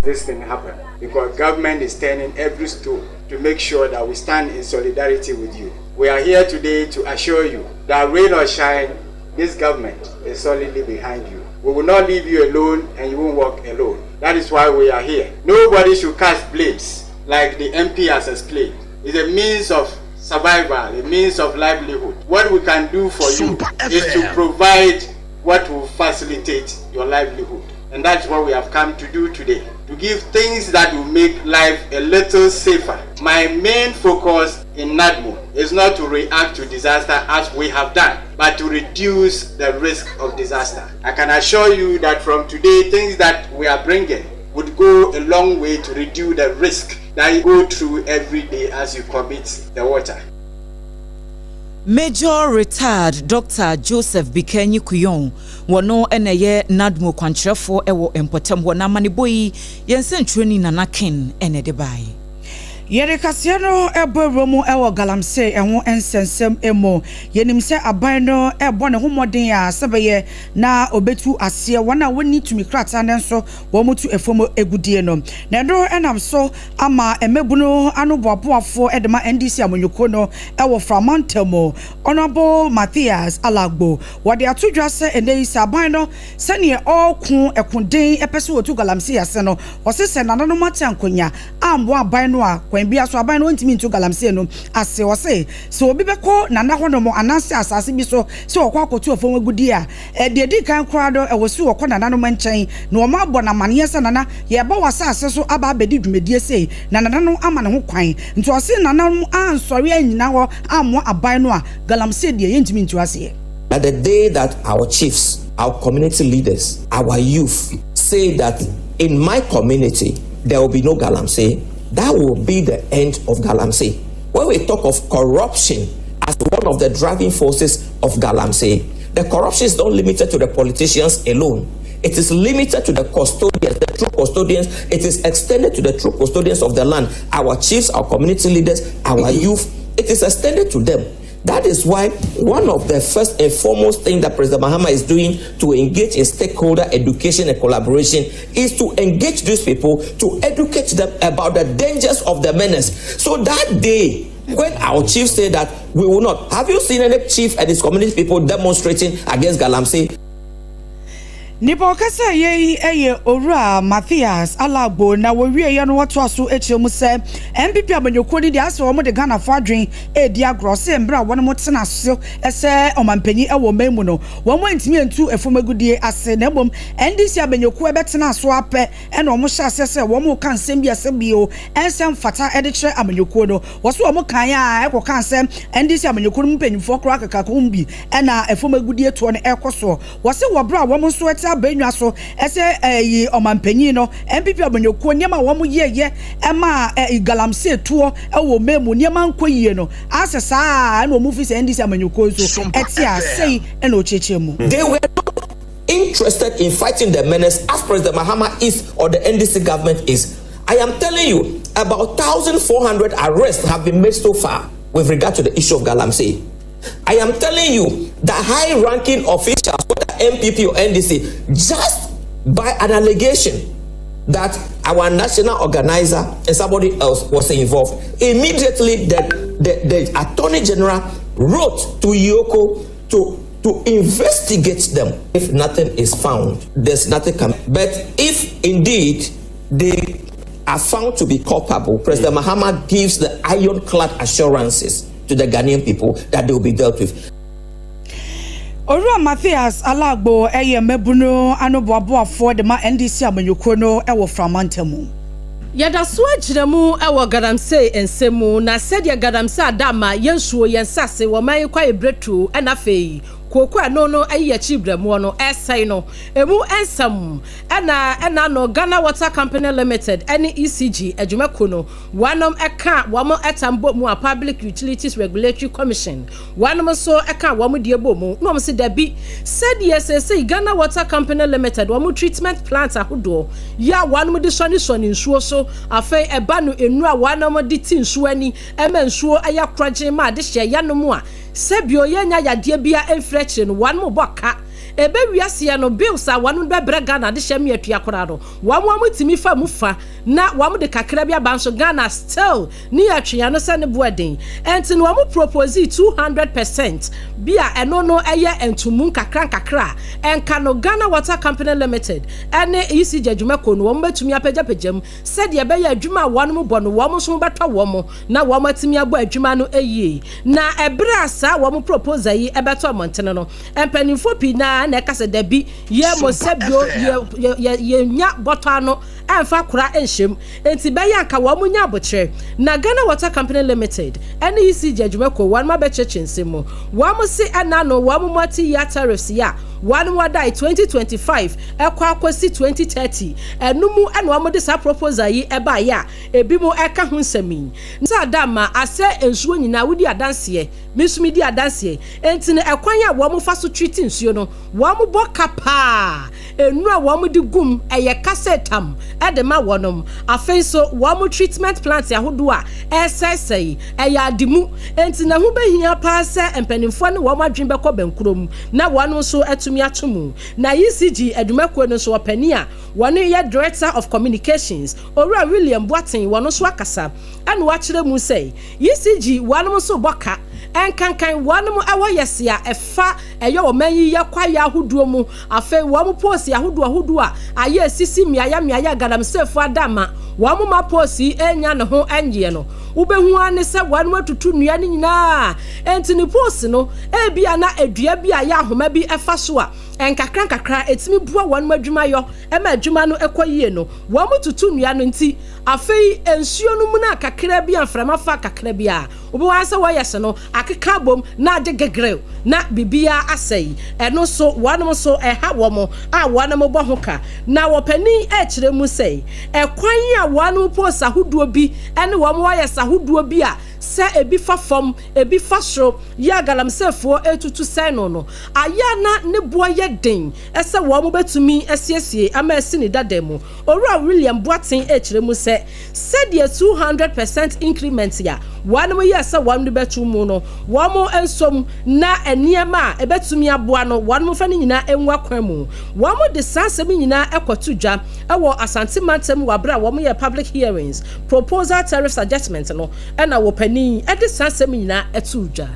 this thing happen because government is turning every stone to make sure that we stand in solidarity with you. We are here today to assure you that rain or shine, this government is solidly behind you. We will not leave you alone and you won't walk alone. That is why we are here. Nobody should cast blames like the MP has explained. It's a means of survival, a means of livelihood. What we can do for you is to provide what will facilitate your livelihood. And that's what we have come to do today to give things that will make life a little safer. My main focus in NADMO is not to react to disaster as we have done, but to reduce the risk of disaster. I can assure you that from today, things that we are bringing would go a long way to reduce the risk that you go through every day as you commit the water. Major Retired Doctor Joseph Bikenyi Kuyon, wɔno na ɛyɛ NADMO kwankyerɛfoɔ wɔ mpɔtam hɔ, na amanebɔ yi, yɛn sɛntwerɛni Nana Ken na ɛde baeɛ. Yɛde kaseɛ no bɔ awura mu wɔ galamsey ho nsɛnsɛm mu. Yɛnim sɛ aban no rebɔ ne ho mmɔden a sɛ ɛbɛyɛ na ɔbɛtu aseɛ wɔn a wɔnni tumi krataa nanso wɔtu fam agudeɛ no. Na ɛno nam so ama mmabunu anoboaboafoɔ de ma NDC amanyɔkuo no wɔ Fra mantam, Honourable Mathias Alagbo. Wɔde ato dwa sɛ ɛnnɛ yi sɛ aban no sɛdeɛ ɔreko ɛko den pɛ sɛ wɔtu galamsey ase no, ɔse sɛ nananom ate ankonya ammoa aban no a, kwan biara so aban no ntumi ntu galamsey no ase. Ɔse sɛ obi bɛkɔ nana hɔnom anaasɛ asase bi so sɛ ɔkɔ akɔtu fam agudeɛ a, deɛ ɛdi kan koraa no ɛwɔ sɛ ɔkɔ nananom nkyɛn na wɔn abɔ no amaneɛ sɛ nana yɛreba w'asase so aba abɛdi dwumadie sei na nana no ama ne ho kwan. Nti ɔse nananom ansɔre annyina hɔ ammoa aban no a, galamsey deɛ yɛntumi ntu aseɛ. That the day that our chiefs, our community leaders, our youth say that in my community there will be no galamsey, that will be the end of galamsey. When we talk of corruption as one of the driving forces of galamsey, the corruption is not limited to the politicians alone. It is limited to the custodians, the true custodians. It is extended to the true custodians of the land, our chiefs, our community leaders, our youth. It is extended to them. That is why one of the first and foremost things that President Mahama is doing to engage in stakeholder education and collaboration is to engage these people, to educate them about the dangers of the menace. So that day, when our chief said that we will not, have you seen any chief and his community people demonstrating against Galamsey? Nipa ɔkasa yɛ yi yɛ Owura Mathias Alagbo na wɔwieɛ no wɔtoa so akyerɛ mu sɛ NPP amanyɔkuo no deɛ asɛ wɔn de Ghanafoɔ adwen redi agorɔ sɛ mmerɛ a wɔn tena so sɛ ɔmanpanyin wɔ ɔman mu no wɔn antumi antu fam agudie ase na mmom NDC amanyɔkuo bɛtena so apɛ ɛna wɔn hyɛ aseɛ sɛ wɔn reka nsɛm bi ɛsɛ bio ɛnsɛ mfata de kyerɛ amanyɔkuo no wɔso wɔn kan a ɛkɔka sɛ NDC amanyɔkuo no mu mpanyinfoɔ koraa keka ho bi ɛna fam agudie toɔ no ɛkɔ soɔ wɔse wɔ berɛ a wɔn nso te abannwa so sɛ ɛyi ɔmanpanyin no NPP amanyɔkuo nneɛma a wɔn yɛyɛ ɛma ɛyi galamsey toɔ ɛwɔ ɔman mu nneɛma nkɔ yie no asɛ saa ɛna wɔn fi sɛ NDC amanyɔkuo nso ɛte a sɛyi ɛna ɔkyerɛkyerɛ mu. They were not interested in fighting the menace as President Mahama is or the NDC government is. I am telling you, about 1,400 arrests have been made so far with regard to the issue of galamsey. I am telling you that high-ranking officials, whether NPP or NDC, just by an allegation that our national organizer and somebody else was involved, immediately the, the, the attorney general wrote to EOCO to, to investigate them. If nothing is found, there's nothing coming. But if indeed they are found to be culpable, President Mahama gives the ironclad assurances to the Ghanaian people that they will be dealt with. Owura Mathias Alagbo yɛ mmabunu anoboaboafoɔ de ma NDC amanyɔkuo no wɔ Frama ntamu. Yɛda so agyina mu wɔ galamsey nsɛm mu, na sɛdeɛ galamsey ada ama yɛn nsuo, yɛn nsase, wɔ man yi kwaeɛ berɛtuo, ɛna afei kooko a ɛno no ayi akyi berɛmoɔ no ɛresɛe no, ɛmu nsɛm ɛna ɛna ano Ghana Water Company Limited ɛne ECG adwumakuo no wɔnom ɛka wɔn ɛtam bɔ mu a Public Utilities Regulatory Commission wɔnom nso ɛka wɔn deɛ bɔ mu na wɔn se dabi sɛdeɛ seesei Ghana Water Company Limited wɔn treatment plant ahodoɔ yɛ a wɔnom de sɔne sɔne nsuo so afei ɛba no nnuro a wɔnom de ti nsuo ani ɛma nsuo ɛyɛ korɔgyen ma adehyeɛ yɛnom a sɛbio yɛnya yadeɛ bia ɛmfiri akyire no wɔnom bɔ ka Ɛbɛwie aseɛ no, bills a wɔn bɛbrɛ Ghana adehyɛ mmea tua koraa no, wɔn wɔn tumi fa mu fa na wɔn de kakra bi aba nso Ghana still ne yɛ twe ano sɛ ne bo ɛden. Ɛnti no wɔn proposee 200% bi a ɛno no ɛyɛ ntomu nkakra nkakra a ɛnka no Ghana Water Company Limited ɛne ECG adwumakuo no wɔn bɛtumi apagyapagya mu sɛdeɛ ɛbɛyɛ adwuma a wɔn bɔ no wɔn nso bɛtɔ wɔn na wɔn atumi abɔ adwuma no yie. Na ɛberɛ a saa wɔn proposal yi ɛbɛtɔ mmɔntene no, mpanimfoɔ pii no ara na ɛka sɛ dabi, yɛ mo sɛ bio yɛ yɛ yɛnya bɔtɔ ano ɛmfa kora nhyɛm, enti bɛyɛ anka wɔn nya abokyerɛ. Na Ghana Water Company Limited ɛne ECG adwumakuo wɔn abɛkyerɛkyerɛ nsɛm mu. Wɔn se ɛna ano wɔn multi year tariffs yi a wɔn wɔdae 2025 ɛkɔ akɔsi 2030 ɛno mu ɛna wɔn de saa proposal yi ɛbaeɛ a ebinom ɛka ho nsɛm yi. Sɛ Adamma asɛe nsuo nyinaa, wodi adanseɛ, me nso medi adanseɛ. Enti no ɛkwan a wɔn fa so treat nsuo no, wɔn bɔ ka paa. Nnuro a wɔn de gu mu, ɛyɛ ka sɛ tam de ma wɔnom. Afei nso wɔn treatment plant ahodoɔ a ɛresɛesɛe, ɛyɛ ade mu. Enti no ɛho bɛhia paa sɛ mpanimfoɔ ne wɔn adwene bɛkɔ bɛnkorɔ mu na wɔn nso atumi ato mu. Na ECG adwumakuo no nso ɔpanin a wɔn yɛ Director of Communications, Owura William Boateng wɔ no nso akasa na wakyerɛ mu sɛ ECG wɔnom nso bɔ ka nkankan wɔnom wɔ yɛse a ɛfa ɛyɛ ɔman yi yɛ kwaeɛ ahodoɔ mu afei wɔn poosi ahodoɔ ahodoɔ a ayɛ asisi mmeaeɛ mmeaeɛ a galamseyfoɔ ada ama wɔn ma poosi yi ɛnya ne ho nnyeɛ no wobɛhu ara ne sɛ wɔnom atutu nnua no nyinaa enti ne poosi no ebia na dua bi a ɛyɛ ahoma bi ɛfa so a nkakrankakra ɛtumi boa wɔnom adwumayɔ ma adwuma no kɔ yie no, wɔtutu nnua no nti, afei nsuo no muna kakra bi a mframa fa kakra bi a, wobɛhu ara sɛ wɔyɛ se no akeka abom na agye gegerew na biribiara asɛe. Ɛno nso wɔnom nso ɛha wɔn a wɔnom bɔ ho ka. Na wɔpanin rekyerɛ mu sɛ, ɛkwan a wɔnom post ahodoɔ bi ne wɔn wires ahodoɔ bi a sɛ ebi fa fam, ebi fa soro, yɛ a galamseyfoɔ retutu sɛe no no, ayɛ a na ne boɔ yɛ den sɛ wɔbɛtumi asiesie ama asi ne dada mu. Owura William Boateng rekyerɛ mu sɛ, sɛdeɛ 200 percent increment a wɔnom yɛɛ sɛ wɔnom de bɛto mu no, wɔn nsɔ mu na nneɛma a ɛbɛtumi aboa no wɔnom mfa ne nyinaa ngu akwan mu. Wɔn de saa asɛm yi nyinaa kɔto dwa wɔ Asante mantam wɔ aberɛ a wɔn yɛɛ public hearings, proposal tariffs adjustment no na wɔpanin de saa asɛm yi nyinaa too dwa.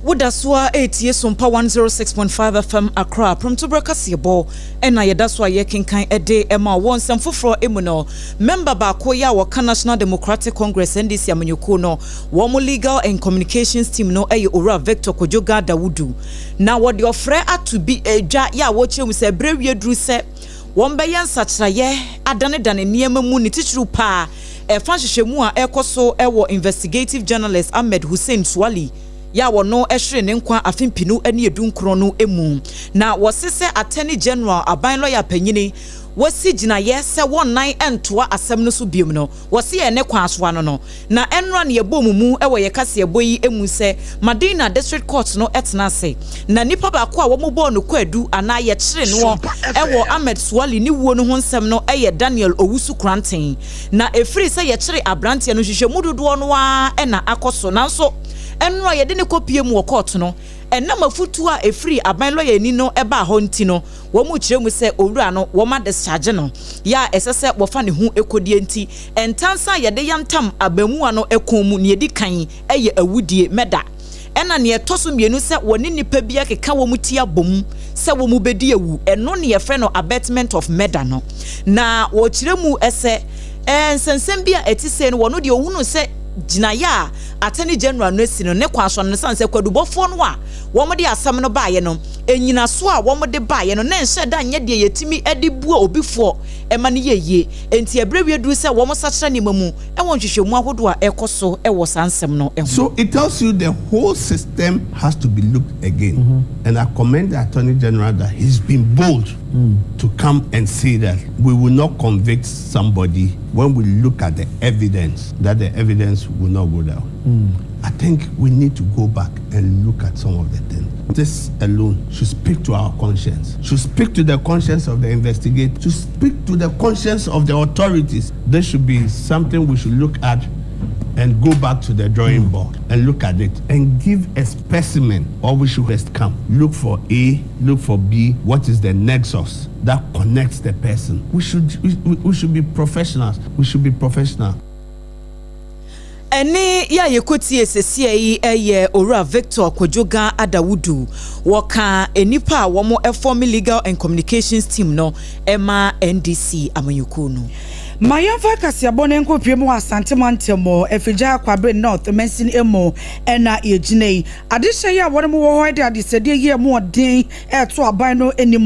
Woda so ara retie Sompa 106.5 FM Accra prɔmtoberɛ kaseɛbɔ na yɛda so a yɛrekenkan de ma wo. Wɔ nsɛm foforɔ mu no, mɛmba baako yɛ a wɔka National Democratic Congress, NDC, amanyɔkuo no wɔn Legal and Communications Team no yɛ Owura Victor Kojo Gah Dawudu na wɔde ɔfrɛ ato bi dwa yɛ a wɔrekyerɛ mu sɛ berɛ wie duru sɛ wɔbɛyɛ nsakyeraeɛ adanedane nneɛma mu ne titiriw paa ɛfa nhwehwɛmu a ɛrekɔ so wɔ investigative journalist Ahmed Hussein Suale yɛ a wɔno hweree ne nkwa afe mpenu ne edu nkron no mu. Na wɔse sɛ Attorney General, aban lɔya panyini, wasi gyinaeɛ sɛ wɔnnan ntoa asɛm no so biom no, wɔse yɛn ne kwan so ano no. Na ɛnora na yɛbɔɔ mo mu wɔ yɛn kaseɛbɔ yi mu sɛ Madina District Court no tena ase na nipa baako a wɔbɔɔ no kwaadu anaa yɛkyere noɔ wɔ Ahmed Suale ne wuo no ho nsɛm no yɛ Daniel Owusu Koranteng. Na ɛfiri sɛ yɛkyere abranteɛ no nhwehwɛmu dodoɔ no ara na akɔ so nanso ɛnora yɛde no kɔpie mu wɔ kɔɔto no ɛnam afutuo a ɛfiri aban lɔyani no baa hɔ nti no wɔkyerɛ mu sɛ owura no wɔma discharge no yɛ a ɛsɛ sɛ wɔfa ne ho kɔdie nti ntansa a yɛde yantam abaamua no kɔn mu nea ɛdi kan yɛ awudie, murder, ɛna nea ɛtɔ so mmienu sɛ wɔne nnipa bi akeka wɔn ti abom sɛ wɔn bɛdi awu, ɛno ne yɛfrɛ no abetment of murder no. Na wɔkyerɛ mu sɛ ɛɛ nsɛnsɛm bi a ɛte sei no wɔno deɛ ɔhunu sɛ gyinaeɛ a Attorney General no asi no ne kwan so no sane sɛ kwadubɔfoɔ no a wɔde asɛm no baeɛ no nnyinasoɔ a wɔde baeɛ no na ɛnhyɛ da nyɛ deɛ yɛtumi de bua obi foɔ ma no yɛ yie. Enti ɛberɛ wie duru sɛ wɔsakyera nneɛma mu wɔ nhwehwɛmu ahodoɔ a ɛrekɔ so wɔ saa nsɛm no ho. So it tells you the whole system has to be looked again mm-hmm. and I commend the Attorney General that he's been bold mm. to come and say that we will not convict somebody when we look at the evidence, that the evidence will not go down. Mm. I think we need to go back and look at some of the things. This alone should speak to our conscience, should speak to the conscience of the investigator, should speak to the conscience of the authorities. This should be something we should look at and go back to the drawing board and look at it and give a specimen or we should just come. Look for A, look for B. What is the nexus that connects the person? We should we, we should be professionals. We should be professional. Ɛnne yi a yɛkɔtie sesia yi yɛ Owura Victor Kojo Gah Adawudu. Wɔka nnipa a wɔn fɔme Legal and Communications Team no ma NDC amanyɔkuo no. Ma yɛmfa kaseɛbɔ no nkɔpue mu wɔ Asante mantam mu, Afigya Kwabre North mansini mu na yɛgyina yi. Adehyɛ yi a wɔnom wɔ hɔ de adesɛdeɛ yi a ɛmu ɔden reto aban no anim.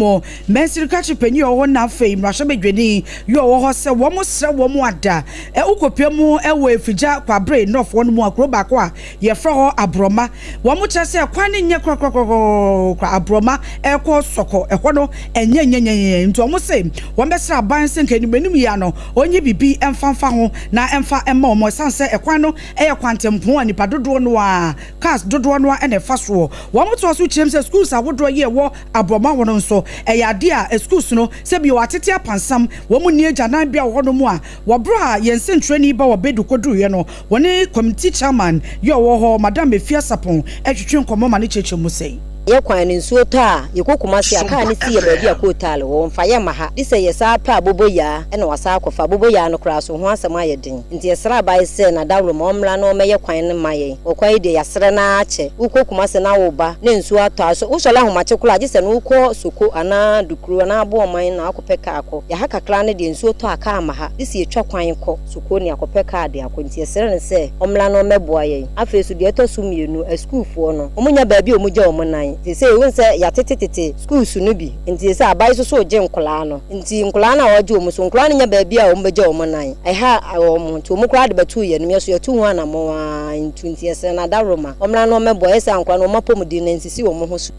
Mansini krakye panyin a ɔwɔ hɔ na afei mmarahyɛbadwani yi a ɔwɔ hɔ sɛ wɔn srɛ wɔn ada. Wokɔpue mu wɔ Afigya Kwabre North hɔ nom a kuro baako a yɛfrɛ hɔ Aborɔma. Wɔn kyerɛ sɛ kwan no nyɛ korakorakorakora Aborɔma ɛkɔ Sɔkɔ ɛhɔ no ɛnyɛ nyɛnyɛnyɛ nti wɔn se wɔn bɛsrɛ aban sɛ nka anim anim yi ara no ɔnyɛ biribi mfa mfa ho na ɛmfa mma wɔn ɛsiane sɛ ɛkwan no yɛ kwantempɔn a nnipa dodoɔ no ara cars dodoɔ no ara na ɛfa soɔ. Wɔn toa so kyerɛm sɛ schools ahodoɔ yi a ɛwɔ Aborɔma hɔ no nso ɛyɛ adeɛ a schools no sɛ bio atete apansam wɔn nni agyananbea wɔ hɔnom a wɔ berɛ a yɛn nsɛntwerɛni ba wɔ Bedu kɔduruiɛ no wɔne committee chairman yi a ɔwɔ hɔ Madam Efia Sarpong twetwe nkɔmmɔ ma no kyerɛkyerɛ mu sɛi. Yɛ kwan no nsuo tɔ a yɛkɔ Kumasi a kaa no si yɛ baabi a kootaale wɔ wɔmfa yɛ mma ha gye sɛ yɛsaa pɛ aboboyaa na wasaa akɔfa aboboyaa no koraa so ho asɛm ayɛ den nti yɛsrɛ abae sɛ nadawroma ɔmmra na ɔmmɛyɛ kwan no mma yɛn wɔ kwan yi deɛ yɛasrɛ no ara kyɛ wokɔ Kumasi na woba na nsuo atɔ a wosɔre ahomakye koraa a gye sɛ no wokɔ Soko anaa Dukuro anaa Aboɔman na wakɔpɛ kaa akɔ yɛ ha kakra no deɛ nsuo tɔ a kaa mma ha gye sɛ yɛtwa kwan kɔ Soko ne akɔpɛ kaa de akɔ nti yɛsrɛ no sɛ ɔmmra na ɔmmɛboa yɛn. Afei nso deɛ ɛtɔ so mmienu, asukuufoɔ no, wɔnnya baabi a wɔgya wɔn nan. Seesei wohu sɛ yɛatetetete schools no bi, nti seesei aban nso so regye nkwadaa no. Nti nkwadaa no a wɔregye wɔn so, nkwadaa no nnya baabi a wɔbɛgya wɔn nan. Ɛha wɔn, nti wɔn koraa de bɛtoo yɛn anim, yɛn nso yɛatu ho anammɔn ara ntu. Nti yɛsrɛ no adaworoma, ɔmmra na ɔmmɛboa yɛn sɛ nkwadaa no wɔn apɔmuden no ansisi wɔn ho so.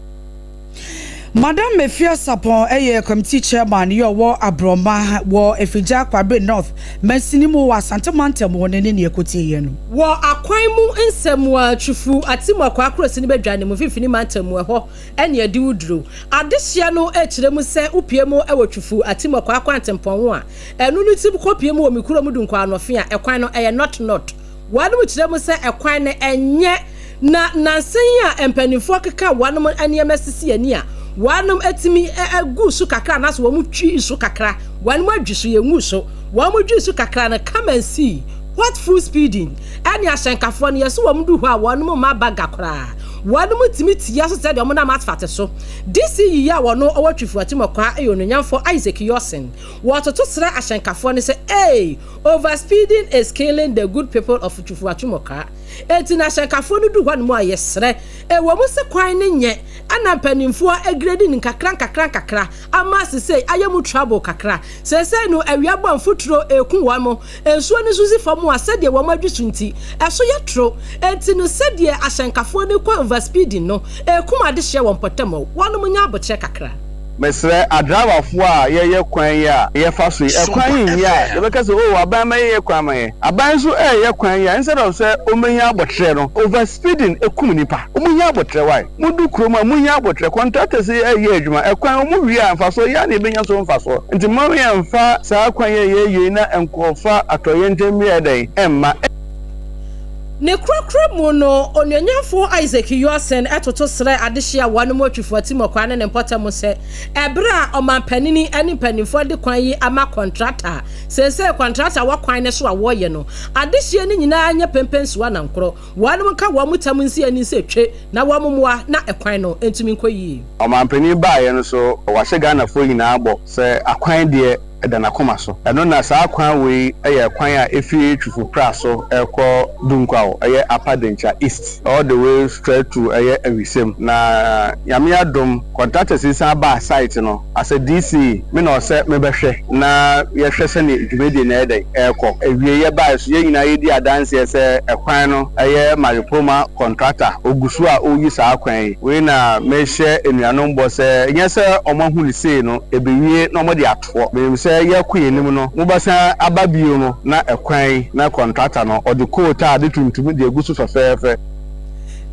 Madam Mefia Sarpong yɛ Committee Chairman yɛ ɔwɔ Abrɔma wɔ Afigya Kwabre North mansini mu wɔ Asante mantam hɔ no ne nea ɛkɔtieeɛ no. Wɔ akwan mu nsɛm a Twufu Atimua Kwaa Kurose no bɛdwa ne mu mfimfini mantam mu ɛhɔ ne adi wo duro. Adehyeɛ no kyerɛ mu sɛ wopue mu wɔ Twufu Atimua Kwaa Kwantempɔn ho a ɛno no ti kɔpue mu wɔ me kurom Dunkwa Anɔfe a ɛkwan no ɛyɛ North North. Wɔnom kyerɛ mu sɛ ɛkwan no ɛnyɛ Na nnansa yi a mpanimfoɔ keka wɔnom nneɛma sisi ani a, wɔnom atumi agu so kakra anaasɛ wɔn twi so kakra, wɔnom adwi so, yɛngu so, wɔn dwi so kakra no, come and see what full speeding ɛne ahyɛnkafoɔ no yɛse wɔn du hɔ a wɔnom mma baga koraa, wɔnom tumi tia so sɛdeɛ wɔn nam asphalt so. DC yiyi a wɔno ɔwɔ Twifo Atimɔkwaa yɛ Onuonyamfoɔ Isaac Yorson, wɔtoto srɛ ahyɛnkafoɔ no sɛ, Eei, over speeding is killing the good people of Twifo Atimɔkwaa. Enti na ahyɛnkafoɔ no du hɔnom a, yɛsrɛ. Ɛwɔ mu sɛ kwan no nyɛ, ɛna mpanimfoɔ agredi no nkakra nkakra nkakra ama sesei ayɛ mu trouble kakra. Seesei no awia bɔ a mfuturo reku wɔn, nsuo no nso si fam a sɛdeɛ wɔn adwi so nti, ɛso yɛ toro. Enti no sɛdeɛ ahyɛnkafoɔ no rekɔ overspeeding no, ɛrekum adehyeɛ wɔ mpɔtam hɔ. Wɔnom nya aboterɛ kakra. Mesrɛ adriverfoɔ a yɛyɛ kwan yi a yɛfa so yi, ɛkwan yi nyɛ a yɛbɛka sɛ oh aban mɛyɛ kwan ma yɛn. Aban nso ɛɛyɛ kwan yi a instead of sɛ wɔbɛnya aboterɛ no, over speeding ɛkum nnipa. Wɔn hia aboterɛ why? Mo du kurom a mo hia aboterɛ, contractors yi ɛɛyɛ adwuma, ɛkwan wɔn wie a mfasoɔ yɛn ara na yɛbɛnya so mfasoɔ. Nti mma yɛnfa saa kwan yi a yɛɛyɛ yi na nkɔfa atɔyɛntɛm bi a ɛyɛ dɛn ɛmma. Ne korakora mu no, Onuonyamfo Isaac Yorson toto srɛɛ adehye a wɔnom wɔ Twifo Atimɔkwaa ne ne mpɔtam sɛ, ɛberɛ a ɔmanpanini ne mpanimfoɔ de kwan yi ama kɔntrata a seesei kɔntrata wɔ kwan no so a wɔreyɛ no, adehyeɛ no nyinaa nyɛ pempensoa nankorɔ, wɔnom nka wɔn tam nsi ani sɛ twe na wɔn mmoa na ɛkwan no ntumi nkɔ yie. Ɔmanpanin baeɛ no nso, wahyɛ Ghanafoɔ nyinaa bɔ sɛ akwan deɛ, da n'akoma so. Ɛno na saa kwan wei yɛ kwan a ɛfiri Twifo Pra so rekɔ Dunkwaw, ɛyɛ Upper Denkyira East, all the way straight to ɛyɛ Awisem. Na Nyame adom, contractors yi san baa site no, as a DC, me na ɔsɛ mebɛhwɛ na yɛhwɛ sɛdeɛ dwumadie no ɛyɛ dɛn ɛrekɔ. Awieɛ baeɛ so, yɛn nyinaa yɛdi adanseɛ sɛ ɛkwan no ɛyɛ Maripoma contractor, ɔgu so a ɔreyi saa kwan yi. Wei na mehyɛ anuanom bɔ sɛ, nyɛ sɛ wɔahu no sei no, ɛbɛwie na wɔde ato hɔ. Menim sɛ yɛrekɔ yɛn anim no, mobɛsan aba bio no, na ɛkwan yi, na kɔntrata no, ɔde coal tar, ade tuntum de agu so fɛfɛɛfɛ.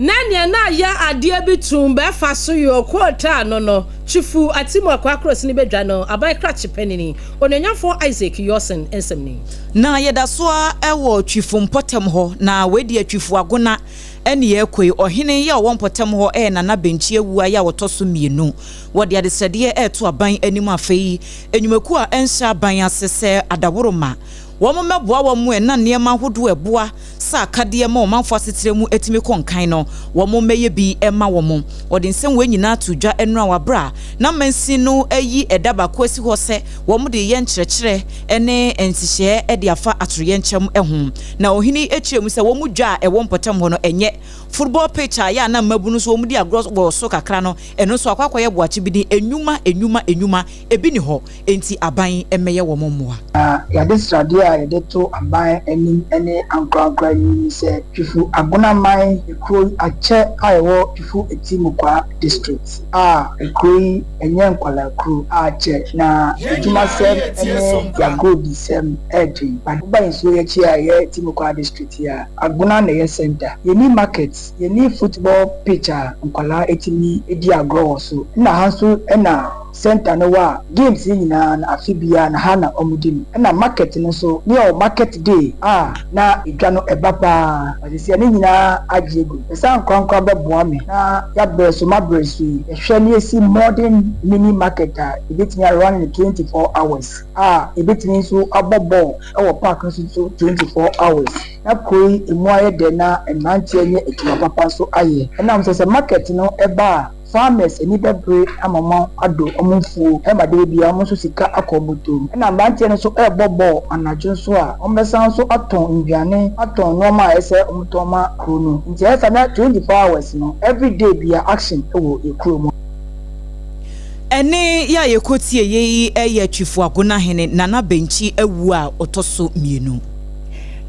Na nea na ayɛ adeɛ bi tumm bɛfa so yɛ ɔkootaa no no, Chifu Atimu Akwaa Kurosini Badwa no aban krakye panini, Onuonyamfoɔ Isaac Yorson nsɛm ni. Na yɛda so ara wɔ Twifo mpɔtam hɔ, na wei deɛ Twifo Agona ne yɛrekɔ yi. Ɔhene yi a ɔwɔ mpɔtam hɔ yɛ Nana Benkyi Awuah yi a ɔtɔ so mmienu. Wɔde adesrɛdeɛ reto aban anim afei nnwumakuo a ɛnhyɛ aban ase sɛ adaworoma wɔn mmɛboa wɔn ɛna nneɛma ahodoɔ a ɛboa sɛ akadeɛ ma ɔmanfoɔ asetena mu tumi kɔ nkan no, wɔn mmɛyɛ bi mma wɔn. Wɔde nsɛm wei nyinaa too dwa nnora wɔ aberɛ a na mansin no ayi ɛda baako asi hɔ sɛ wɔn de reyɛ nkyerɛkyerɛ ne nhyehyɛɛ de afa atoyerɛnkyɛm ho. Na ɔhene yi kyerɛɛ mu sɛ wɔn dwa a ɛwɔ mpɔtam hɔ no ɛnyɛ football pitch a ɛyɛ a na mmabunu nso wɔn di agorɔ wɔ so kakra no, ɛno nso akɔ akɔyɛ boakye bi din, nnwuma, nnwuma, nnwuma, ebi nni hɔ. Enti aban mmɛyɛ wɔn mmoa. Na yɛade sradeɛ a yɛde to aban anim ne ankorankoro anim ne sɛ, Twifo Agonaman kuro yi akyɛ a ɛwɔ Twifo Atimukwaa District a kuro yi ɛnyɛ nkwadaa kuro a akyɛ na adwumasɛm ne yagrodisɛm ɛɛden but woba nsuo yi akyi a ɛyɛ Atimukwaa District yi a, Agona na ɛyɛ center. Yɛnni market, yɛnni football pitch a nkwadaa tumi di agorɔ wɔ so ɛna ha nso na Centre no wɔ a games no nyinaa no afe biara no ha na wɔn di no. Ɛna market no nso ne yɛwɔ market day a na edwa no ɛba paa but sesia ne nyinaa agye agu. Pɛ sɛ ankorankora bɛboa me na yabrɛ so mabrɛ so yi yɛhwɛ na yɛsi modern mini market a yɛbɛtumi a run no 24 hours a yɛbɛtumi nso abɔ ball wɔ park no so nso 24 hours na kuro yi emu ayɛ dɛ na mmeranteɛ anya adwuma papa nso ayɛ. Ɛnam sɛ sɛ market no ɛba a Farmers ani bɛbere ama wɔn adɔ wɔn mfuo ma da biara wɔn nso sika akɔ wɔn bɔtɔ mu. Ɛna mmeranteɛ no nso rebɔ bɔɔl anadwo nso a, wɔbɛsan nso atɔn nnuane, atɔn nnoɔma a ɛsɛ wɔtɔn ma kuro no. Nti ɛyɛ saa na 24 hours no, every day biara action wɔ yɛ kuro mu. Ɛnne yi a yɛkɔtieeɛ yi yɛ Twifo Agonahene Nana Benkyi awuo a ɔtɔ so mmienu.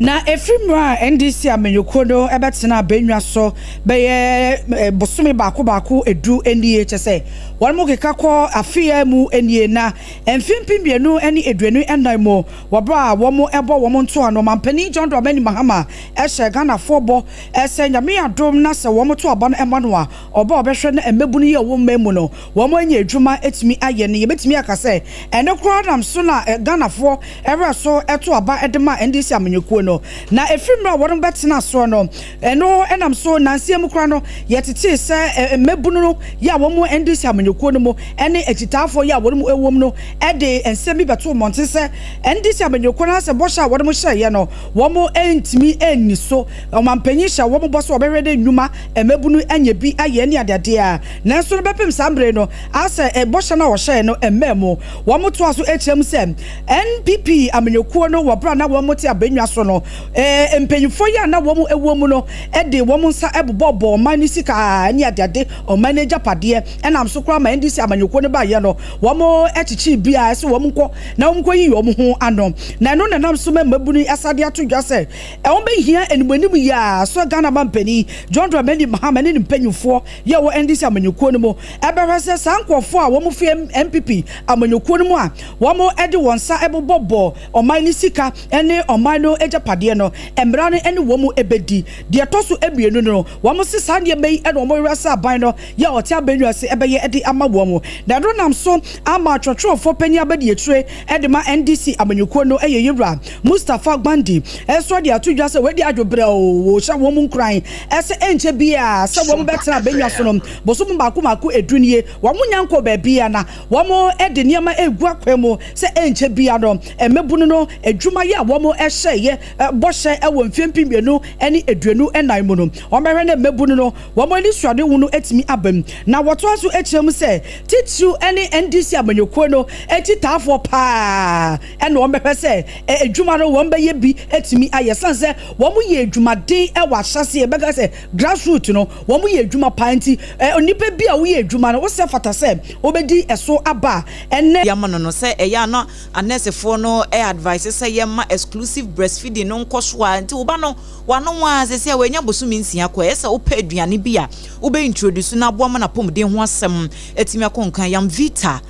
Na ɛfiri mmerɛ a NDC amanyɔkuo no bɛtenaa abannwa so bɛyɛ bosome baako baako du nie, kyerɛ sɛ wɔn keka kɔ afe yi ara mu nie, na mfe 2024 mu wɔ berɛ a wɔbɔ wɔn ntoano, Ɔmanpanin John Dramani Mahama hyɛɛ Ghanafoɔ bɔ sɛ Nyame adom na sɛ wɔto aba no ma no a, ɔba a ɔbɛhwɛ na mmabunu yi a wɔwɔ mmaa mu no wɔanya adwuma atumi ayɛ no, yɛbɛtumi aka sɛ ɛno koraa nam so na Ghanafoɔ werɛ so to aba de ma NDC amanyɔkuo no. Na ɛfiri mmerɛ a wɔn bɛtenaa soɔ no, ɛno nam so nansa mu koraa no, yɛtetee sɛ mmabunu no yɛ a wɔn wɔ NDC amanyɔkuo no mu ne akyitaafoɔ yɛ a wɔn wɔ mu no de nsɛm bi bɛtoo mmɔnten sɛ NDC amanyɔkuo no asɛ bɔhyɛ a wɔn hyɛeɛ no wɔn ntumi nni so. Ɔmanpanyin hyɛɛ wɔn bɔ sɛ wɔbɛhwɛ dɛ nnwuma mmabunu anya bi ayɛ ne adeade a, nanso no bɛpem saa mmere no, asɛ bɔhyɛ no a wɔhyɛe no mmaa mu. Wɔtoaa so kyerɛ mu sɛ NPP amanyɔkuo no wɔ berɛ a na wɔte abannwa so no, mpanyinfoɔ yi a na wɔn wɔ mu no de wɔn nsa bobɔbɔɔ ɔman no sika ne adeade, ɔman no agyapadeɛ, ɛnam so koraa ma NDC amanyɔkuo no baeɛ no, wɔkyekyee bi a ɛsɛ wɔn nkɔ na wɔnkɔyiyi wɔn ho ano. Na ɛno na ɛnam so ma mmabunu yi asan de ato dwa sɛ Ɛho bɛhia animuanim yi ara sɛ Ghana manpanin John Dramani Mahama ne ne mpanyinfoɔ yi a ɛwɔ NDC amanyɔkuo no mu bɛhwɛ sɛ saa nkorɔfoɔ a wɔn firi NPP amanyɔkuo no mu a wɔn de wɔn nsa bobɔ bɔ ɔman no sika ne ɔman no agyapadeɛ no mmara no ne wɔn bɛdi. Deɛ ɛtɔ so mmienu no wɔn se saa nneɛma yi na wɔn werɛ sɛ aban no yɛ a ɔte abannwa ase bɛyɛ de ama wɔn. Na ɛno nam so ama atwerɛtwerɛfoɔ panin abadiakyire de ma NDC amanyɔkuo no yɛ Yewura Mustapha Gbandi nso de ato dwa sɛ wɔadi adwo brɛoo rehyɛ wɔn nkuran sɛ ɛnkyɛ biara sɛ wɔn bɛtena abannwa so no bosome mmaako mmaako du nie wɔn nnya nkɔɔ baabiara na wɔn de nneɛma regu akwan mu sɛ ɛnkyɛ biara no mmabunu no adwumayɛ a wɔn hyɛeɛ bɔhyɛ wɔ mfeɛ 2024 mu no wɔn bɛhwɛ na mmabunu no wɔn anisoadehu no atumi aba mu. Na wɔtoa so kyerɛ mu sɛ titiriw ne NDC amanyɔkuo no akyitaafoɔ pa ara na wɔbɛhwɛ sɛ adwuma no wɔbɛyɛ bi atumi ayɛ ɛsiane sɛ wɔyɛ adwumaden wɔ ahyɛaseɛ, yɛbɛka sɛ grassroot no wɔyɛ adwuma pa ara nti onipa bi a woyɛ adwuma no wosɛ fata sɛ wobɛdi ɛso aba a ɛnnɛ. De ama no no sɛ ɛyɛ a na anɛɛsefoɔ no advice sɛ yɛmma exclusive breastfeeding no nkɔ so a nti wo ba no W'ano a seesei a wanya bosome nsia kɔ, ɛyɛ sɛ wopɛ aduane bi a wobɛ introduce no aboa ma n'apɔmuden ho asɛm atumi akɔ nkan. Yamvita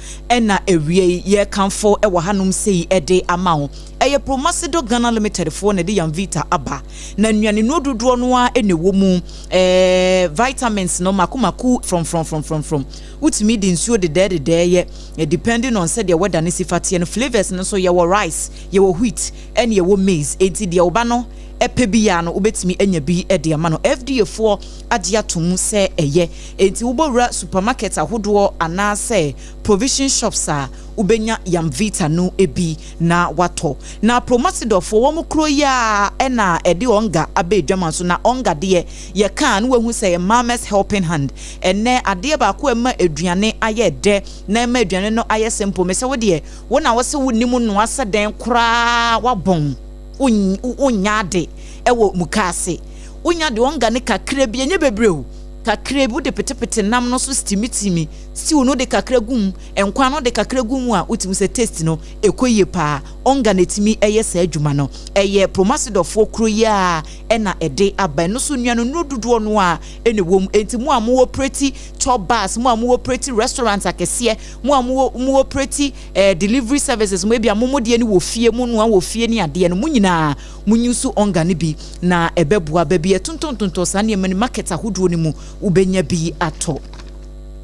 na awia yi yɛrekamfo wɔ hanom sei de ama wo. Ɛyɛ Promasidor Ghana Limited foɔ na ɛde Yamvita aba. Na nnuanennuro dodoɔ no ara na ɛwɔ mu. Ɛɛ vitamins no mako mako frɔmfrɔmfrɔmfrɔm. Wotumi de nsuo dedɛɛdedɛɛ yɛ depending on sɛdeɛ weather no si fa teɛ no. Flavours no nso yɛwɔ rice, yɛwɔ wheat ɛne yɛwɔ maize. Enti deɛ wo ba no pɛ biara no wobɛtumi anya bi de ama no. FDA foɔ agye atom sɛ ɛyɛ. Enti wobɔwura supermarket ahodoɔ anaasɛ provision shops a, wobɛnya Yamvita no bi na watɔ. Na Promasidorfoɔ, wɔn kuro yi ara na ɛde Onga aba adwaman so. Na Onga deɛ, yɛka a na wahu sɛ ɛyɛ Mama's helping hand. Ɛnnɛ, adeɛ baako a ɛma aduane ayɛ dɛ na ɛma aduane no ayɛ simple, mesɛ wo deɛ, wo na wose wonnim noa sɛ dɛn koraa woabɔn, wonnyɛ ade wɔ mukaase. Wonya deɛ Onga no kakra bi, ɛnyɛ bebree o, kakra bi, wode petepete nam no so steamy-steamy, stew no wode kakra gu mu, nkwan no wode kakra gu mu a, wotumi sɛ taste no ɛkɔ yie paa. Onga na ɛtumi yɛ saa adwuma no. Ɛyɛ Promasidorfoɔ kuro yi ara na ɛde aba. Ɛno nso nnuanennuro dodoɔ no ara na ɛwɔ mu. Enti mo a mo operate chop bars, mo a mo operate restaurants akɛseɛ, mo a mo mo operate eh, delivery services, mo ebia mo mo deɛ no wɔ fie, mo noa wɔ fie ne adeɛ no, mo nyinaa mo use Onga no bi na ɛbɛboa. Baabi a yɛtontɔntontɔn saa nneɛma no, market ahodoɔ no mu, wobɛnya bi atɔ.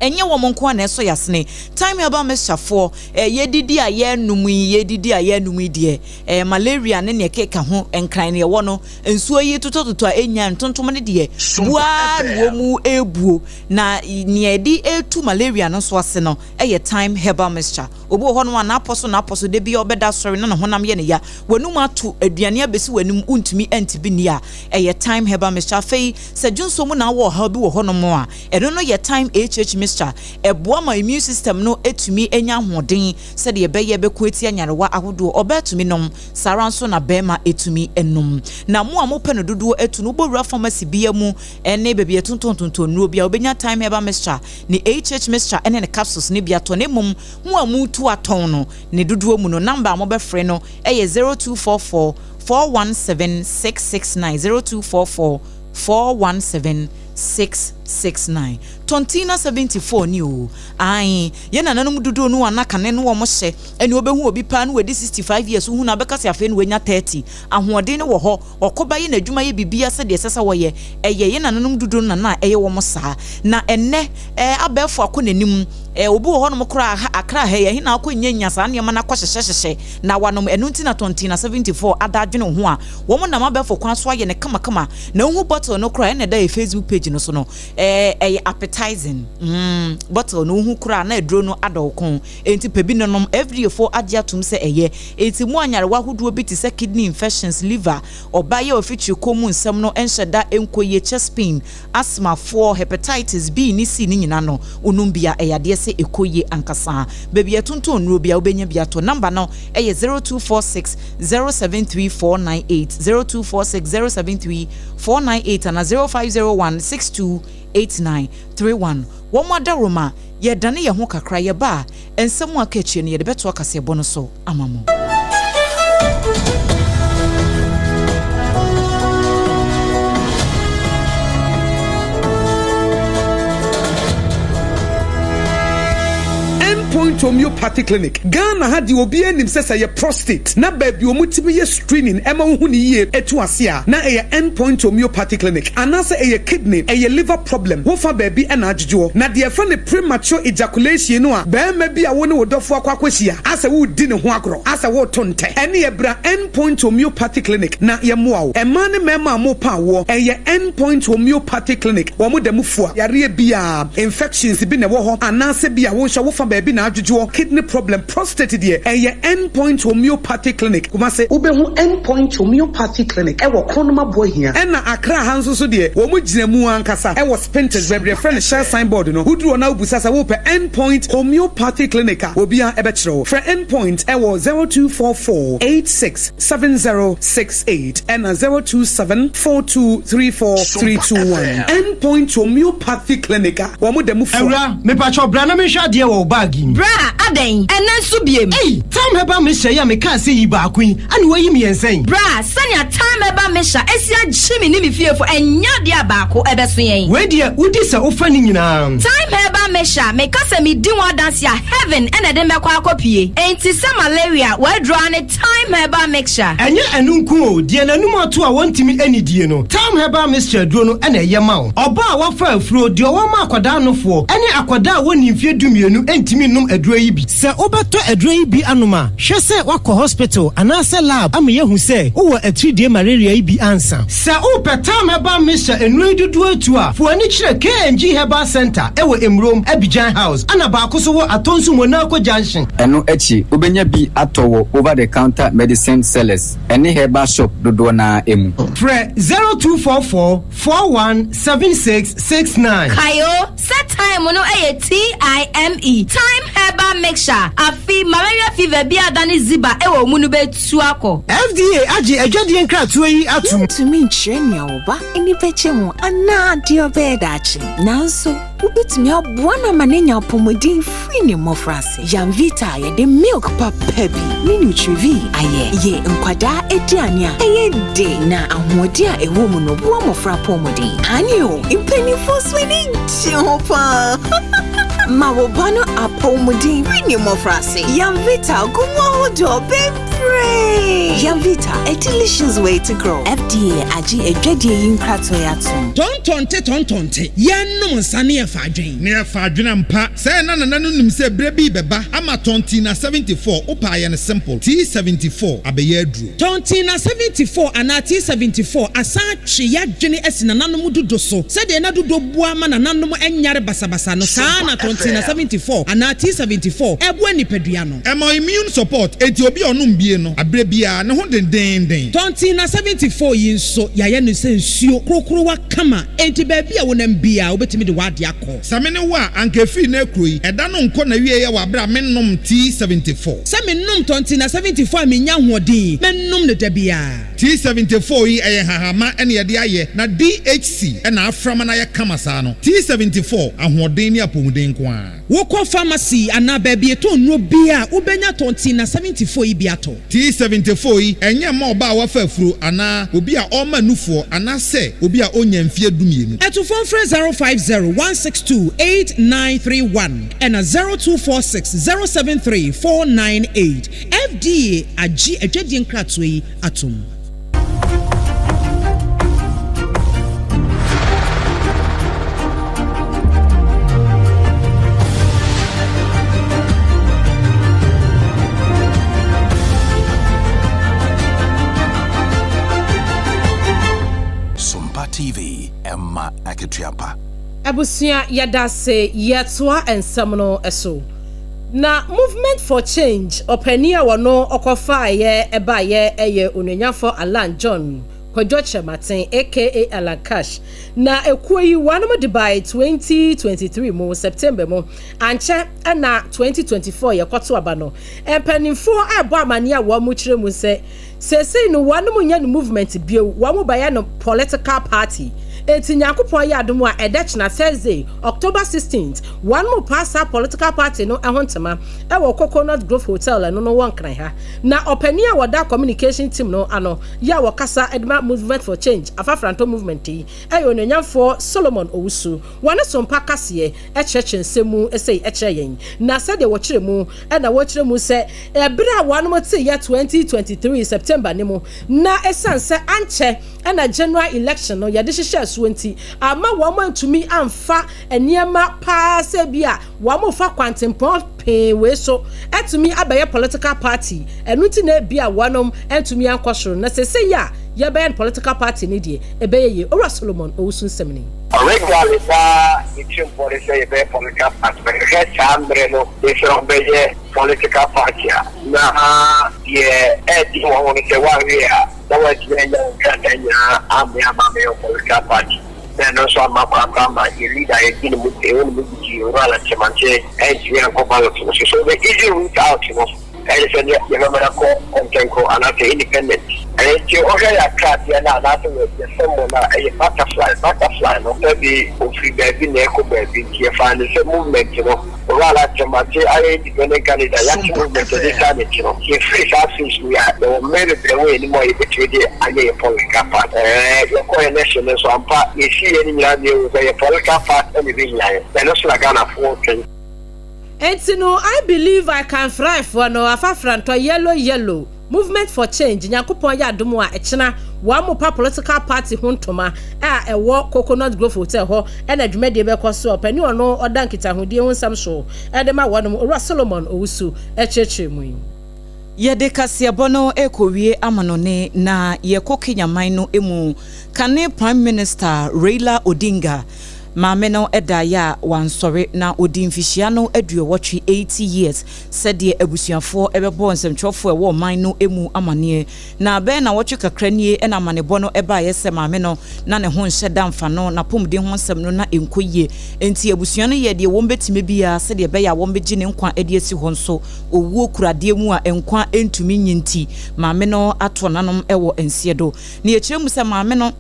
Ɛnyɛ wɔn nko ara na ɛsɔ yɛn asene. Thyme Herbal Mixture foɔ, eh, yɛdidi a yɛrenom yi, yɛdidi a yɛrenom yi deɛ, eh, malaria ne nea ɛkeka ho, nkran na ɛwɔ no, nsuo yi totɔtotɔ a ɛnnya ntontom no deɛ, buo ara na wɔn rebuo. Na nea yɛde retu malaria no nso ase no yɛ Thyme Herbal Mixture. Obi wɔ hɔnom a n'apɔ so n'apɔ so, da biara ɔbɛda asɔre na ne honam yɛ no ya, w'anum ato, aduane abɛsi w'anim, wontumi nte bi nni a, ɛyɛ Thyme Herbal Mixture. Afei, sɛ dwonsɔ mu na wowɔ ɔhaw bi wɔ hɔnom a, Ɛno no yɛ Thyme HH mixture. Ɛboa ma immune system no tumi nya ahoɔden sɛdeɛ ɛbɛyɛ ɛbɛko atia nyarewa ahodoɔ. Ɔbaa tumi nom, saa ara nso na barima tumi nom. Na mo a mopɛ no dodoɔ atu no, wobɔwura pharmacy biara mu ne baabi a yɛtontɔntontɔn nnuro biara, wobɛnya Thyme Herbal Mixture, ne HH mixture ne ne capsules no bi atɔ. Na mmom mo a moretu atɔn no ne dodoɔ mu no, number a mobɛfrɛ no yɛ 0244 417 669, 0244 417 669. Tontina 74 ni oo. Ae, yɛn nananom dodoɔ no a na kane no wɔn hyɛ, ɛne wobɛhu obi paa na wadi 65 years, wohu no a bɛka sɛ afei na wanya 30. Ahoɔden no wɔ hɔ, ɔkɔ ba yɛ n'adwuma yɛ biribiara sɛdeɛ ɛsɛ sɛ wɔyɛ. Ɛyɛ yɛn nananom dodoɔ no na na ɛyɛ wɔn saa. Na ɛnnɛ, ɛɛ, abɛɛfo akɔ n'anim. Ɛɛ, obi wɔ hɔnom koraa ha, Accra ha yi, ɛhe na akɔ nya nya saa nneɛma no akɔ hyehyɛ hyehyɛ na wanom. Ɛno nti na Tontina 74 ada adwene wo ho a, wɔn nam abɛɛfo kwan so ayɛ no kamakama. Na wohu bottle no koraa ɛna ɛda yɛ Facebook page no so no, ɛɛ ɛyɛ appetizing. Mm, bottle no wohu koraa na aduro no adɔ wo kɔn. Enti pɛ bi na nom. FDA foɔ agye atom sɛ ɛyɛ. Enti mo a nyarewa ahodoɔ bi te sɛ kidney infections, liver, ɔbaa yi a ɔfikyiri kɔn mu nsɛm no nhyɛ da nkɔ yie, chest pain, asthma foɔ, hepatitis B ne C no nyinaa no, wonom bi a ɛyɛ adeɛ sɛ ɛkɔ yie ankasa. Baabi a yɛtontɔn nnuro biara wobɛnya bi atɔ. Number no yɛ 0246 073 498, 0246 073 498 anaa 0501 62 8931. Wɔn adaworoma, yɛredane yɛn ho kakra, yɛba a, nsɛm a aka akyire no yɛde bɛtoa kaseɛbɔ no so ama mo. End Point Homeopathy Clinic, Ghana ha deɛ obiara nim sɛ sɛ ɛyɛ prostate na baabi a wɔtumi yɛ screening ɛma wohu no yie ɛtu ase a na ɛyɛ End Point Homeopathy Clinic anaasɛ ɛyɛ kidney, ɛyɛ liver problem, wofa baabi na adwodwoɔ. Na deɛ yɛfrɛ no premature ejaculation no a barima bi a wo ne wo dɔfoɔ akɔ akɔhyia asɛ woredi ne ho agorɔ, asɛ woreto ntɛ, ɛneɛ bra End Point Homeopathy Clinic na yɛmmoa wo. Mmaa ne mmarima a morepa awoɔ, ɛyɛ End Point Homeopathy Clinic, wɔn da mu fua yareɛ biara, infections bi na ɛwɔ hɔ anaasɛ bi a wo nso wofa baabi na adwodwoɔ, kidney problem, prostate deɛ, ɛyɛ End Point Homeopathy Clinic, Kumasi. Wobɛhu End Point Homeopathy Clinic wɔ Kronum Aboahia. Ɛna Accra ha nso so deɛ, wɔn gyina mu ankasa wɔ Spintex, baabi a yɛfrɛ no Shell sign board no. Woduru hɔ na wobisa sɛ wopɛ End Point Homeopathy Clinic a, obiara bɛkyerɛ wo. Frɛ End Point wɔ 0244 86 70 68 ɛna 027 42 34 321. End Point Homeopathy Clinic a wɔn da mu fua. Awura, mepakyɛw bra na menhwɛ adeɛ wɔ wo bag. bag yi mu. Bra, adɛn? Ɛnnɛ nso biem? Ei! Thyme Herbal Mixture yi a mekaa sɛ yi baako yi, ɛna woayi mmiɛnsa yi? Bra, sɛnea Thyme Herbal Mixture asi agye me ne me fiefo, ɛnyɛ adeɛ a baako ɛbɛso yɛn. Wei deɛ, wodi sɛ wofa ne nyinaa. Thyme Herbal Mixture, meka sɛ medi ho adanse a, heaven na ɛde me bɛkɔ akɔpue. Enti sɛ malaria, w'aduro ara ne Thyme Herbal Mixture. Ɛnyɛ ɛno nko o, deɛ n'anum ato a wɔntumi nnidie no, Thyme Herbal Mixture aduro no na ɛyɛ ma wo. Ɔbaa a wafa afuro, deɛ ɔwɔ ma akwadaa nofoɔ, ne akwadaa a wɔnnii mfeɛ dumienu ntumi nnom aduro yi bi. Sɛ wobɛtɔ aduro yi bi anom a, hwɛ sɛ woakɔ hospital anaasɛ lab ama yɛahu sɛ wowɔ atiridie malaria yi bi ansa. Sɛ wopɛ Thyme Herbal Mixture nnuro yi dodoɔ atu a, fa w'ani kyerɛ KNG Herbal Centre wɔ Emurom, Abidjan House, ɛna baako nso wɔ Atonsu Monaco Junction. Ɛno akyi, wobɛnya bi atɔ wɔ over-the-counter medicine sellers ne herbal shop dodoɔ no ara mu. Frɛ 0244 41 76 69. Kae o, sɛ thyme no yɛ TIME, Thyme Herbal Mixture, afe malaria fever bi a adane ziba wɔ wo mu no bɛtu akɔ. FDA agye adwadie nkratoɔ yi atom. Wuntumi nkyerɛ nea wo ba ani bɛgye ho anaa deɛ ɔbɛyɛ daakye, nanso wubetumi aboa no ama no anya apɔwmuden firi ne mmofraase. Yamvita a yɛde milk papa bi ne Nutrivie ayɛ yɛ nkwadaa aduane a ɛyɛ dɛ na ahoɔden a ɛwɔ mu no boa mmofra apɔwmuden. Aane o, mpanimfoɔ nso ani gye ho paa! Ma wo ba no apɔwmuden firi ne mmofraase. Yamvita gu mu ahodoɔ bebree! Yamvita, a delicious way to grow. FDA agye adwadie yi nkratoɔ yi atom. Tɔntɔnte tɔntɔnte, yɛnnom nsa ne yɛfa adwen. Ne yɛfa adwen ampa. Sɛɛ na nana no nim sɛ berɛ bi rebɛba ama Tɔntina 74, wopɛ a yɛ no simple, T74 abɛyɛ aduro. Tɔntina 74 anaa T74 asan atwe y'adwene asi nananom dudo so. Sɛdeɛ na dudo boa ma nananom nyare basabasa no, saa ara na Tɔntina 74 anaa T74 boa nipadua no. Ɛma immune support, enti obi a ɔnom bie no, aberɛ biara, ne ho dendeenden. Tɔntina 74 yi nso, yɛayɛ no sɛ nsuo korokorowa kama, enti baabi a wonam biara, wobɛtumi de w'adeɛ akɔ. Sɛ me ne wo a, anka ɛfiri nnɛ rekuro yi, ɛda no nkɔ n'awieɛ wɔ aberɛ a mennom T74. Sɛ menom Tɔntina 74 a mennya ahoɔden, mɛnom no da biara. T74 yi, ɛyɛ nhahamma na yɛde ayɛ, na DHC na afra ma no ayɛ kama saa no. T74, ahoɔden ne apɔmuden nko ara. Wokɔ pharmacy anaa baabi yɛtɔn nnuro biara a, wobɛnya Tɔntina 74 yi bi atɔ. T74 yi, ɛnyɛ mma ɔbaa a wafa afuro anaa obi a ɔrema nufoɔ anaasɛ obi a ɔnnya mfeɛ dumienu. Atufoɔ mfrɛ 050 162 8931 ɛna 0246 073 498. FDA agye adwadie nkratoɔ yi atom. Sompa TV, ɛma akatua pa. Abusua yɛdase yɛtoa nsɛm no so. Na Movement for Change ɔpanin a ɔno ɔkɔfaeɛ baeɛ yɛ Onuonyamfoɔ Alan John Kwadwo Kyerematen aka Alan Cash. Na ekuo yi wɔnom de bae 2023 mu September mu, ankyɛ na 2024 yɛkɔto aba no. Mpanimfoɔ rebɔ amaneɛ a wɔn kyerɛ mu sɛ Seesei no wɔnom nyɛ no movement bio, wɔn bɛyɛ no political party. Enti Nyankopɔn yɛ adom a ɛdɛ kyena Thursday, October 16th, wɔnom paa saa political party no ho ntema wɔ Coconut Grove Hotel ɛno no wɔ Nkran ha. Na ɔpanin a wɔda communication team no ano yɛ a wɔkasa de ma Movement for Change Afafrantɔ movement yi yɛ Onuonyamfoɔ Solomon Owusu. Wɔne Sompa kaseɛ kyerɛkyerɛ nsɛm mu sei kyerɛ yɛn. Na sɛdeɛ wɔkyerɛ mu na wɔkyerɛ mu sɛ Bere a wɔnom teeɛ 2023 September no mu na ɛsiane sɛ ankyɛ na General Election no yɛde hyehyɛɛ soɔ nti amma wɔn antumi amfa nneɛma paa sɛ bi a wɔn refa kwantempɔn pee wei so atumi abɛyɛ political party, ɛno nti na ebi a wɔnom antumi ankɔ soro na seesei a yɛbɛyɛ no political party no deɛ ɛbɛyɛ yie. Owura Solomon Owusu nsɛm ni. Originally na ne tirimpɔ ne sɛ yɛbɛyɛ political party but hwɛ saa mmerɛ no ne sɛ ɔbɛyɛ political party a na deɛ ɛɛden wɔ ho ne sɛ woanhwɛ a na woantumi annya wo nkrataa nyinaa ammea amma ammɛyɛ wo political party na ɛno nso amma kwan koraa ma yɛn leader a yɛgye ne mu yɛwɔ ne mu gyidie Owura Alan Kyerematen antumi ankɔ ballot no so. So the easy route out no ɛne sɛ yɛbɛma no akɔ kɔntɛnkɔ anaasɛ independent. Enti wohwɛ yɛn akradeɛ no anaasɛ yɛn symbol no a, ɛyɛ butterfly. Butterfly no, sɛbe ɔfiri baabi na ɛrekɔ baabi, nti yɛfaa no sɛ movement no, Owura Akyemate ayɛ independent candidate a yɛate movement a ɛde taa n'akyi no. Yɛfiri saa phase no yi a, yɛwɔ mmerɛ bebree wɔ yɛn anim a yɛbɛtumi de ayɛ yɛn political party. Ɛɛ, yɛkɔɔ election no nso, ampa, yɛsiiɛ no nyinaa na yɛhuu sɛ yɛn political party na ɛbɛhia yɛn. Na ɛno nso na Ghanafoɔ retwɛn. Enti no I believe I can fly foɔ no afafrantɔ yellow yellow movement for change Nyankopɔn yɛ adom a ɛkyena wɔn mo pa political party ho ntoma a ɛwɔ Coconut Grove Hotel hɔ na dwumadie bɛkɔ so a ɔpanin ɔno ɔda nkitahodie ho nsɛm so de ma wɔnom Owura Solomon Owusu kyerɛkyerɛ mu yi. Yɛde kaseɛbɔ no rekɔwie amanɔne na yɛkɔ Kenya man no mu. Kane Prime Minister Raila Odinga maame no daeɛ a wansɔre na ɔdii mfihyia no aduɔwɔtwe, 80 years, sɛdeɛ abusuafoɔ bɛbɔɔ nsɛmtwerɛfoɔ a ɛwɔ ɔman no mu amaneɛ. Na bɛyɛ nnawɔtwe kakra nie na amanebɔ no baeɛ sɛ maame no na ne ho nhyɛ da mfa no, n'apɔmuden ho nsɛm no na ɛnkɔ yie. Enti abusua no yɛɛ deɛ wɔbɛtumi biara sɛdeɛ ɛbɛyɛ a wɔbɛgye ne nkwa de asi hɔ nso owuo kura adeɛ mu a nkwa ntumi nnye nti, maame no ato nanom wɔ nseɛ do. Na yɛkyerɛ mu sɛ maame no,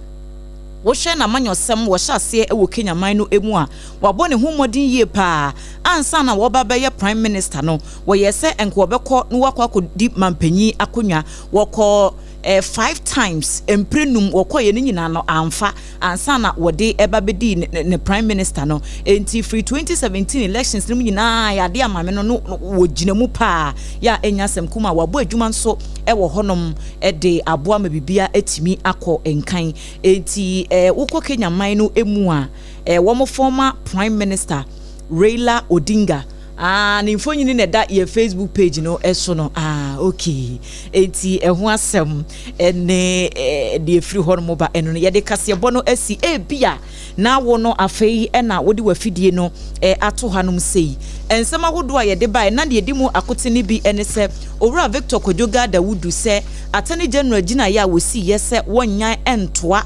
wohwɛ n'amanyɔsɛm wɔhyɛ aseɛ wɔ Kenya man no mu a, wabɔ ne ho mmɔden yie pa ara. Ansa na wɔreba abɛyɛ Prime Minister no, wɔyɛɛ sɛ nka wɔbɛkɔ na wakɔ akɔdi mampanyin akonnwa. Wɔkɔɔ eh, five times, mpire num, wɔkɔeɛ no nyinaa no amfa ansa na wɔde ɛba bɛdii ne, ne, ne Prime Minister no. Enti firi 2017 elections no mu nyinaa yɛ adeɛ a maame no no wɔgyina mu paa yɛ a ɛnya asɛm kuma. Wabɔ adwuma nso wɔ hɔnom de aboa ma biribiara atumi akɔ nkan. Enti eh, wokɔ Kenya man no mu a, eh, wɔn former Prime Minister Raila Odinga Ah, ne mfonini na ɛda yɛn Facebook page no so no. Ah, okay. Enti ɛho asɛm ne deɛ ɛfiri hɔ nom ba ɛno no. Yɛde kaseɛbɔ no asi ebia na wo no afei na wode w'afidie no ato hanom sei. Nsɛm ahodoɔ a yɛde baeɛ na deɛ ɛdi mu akotene bi ne sɛ Owura Victor Kwadwo Dawudu sɛ Attorney General gyinaeɛ a wɔsiiɛ sɛ wɔnnyan ntoa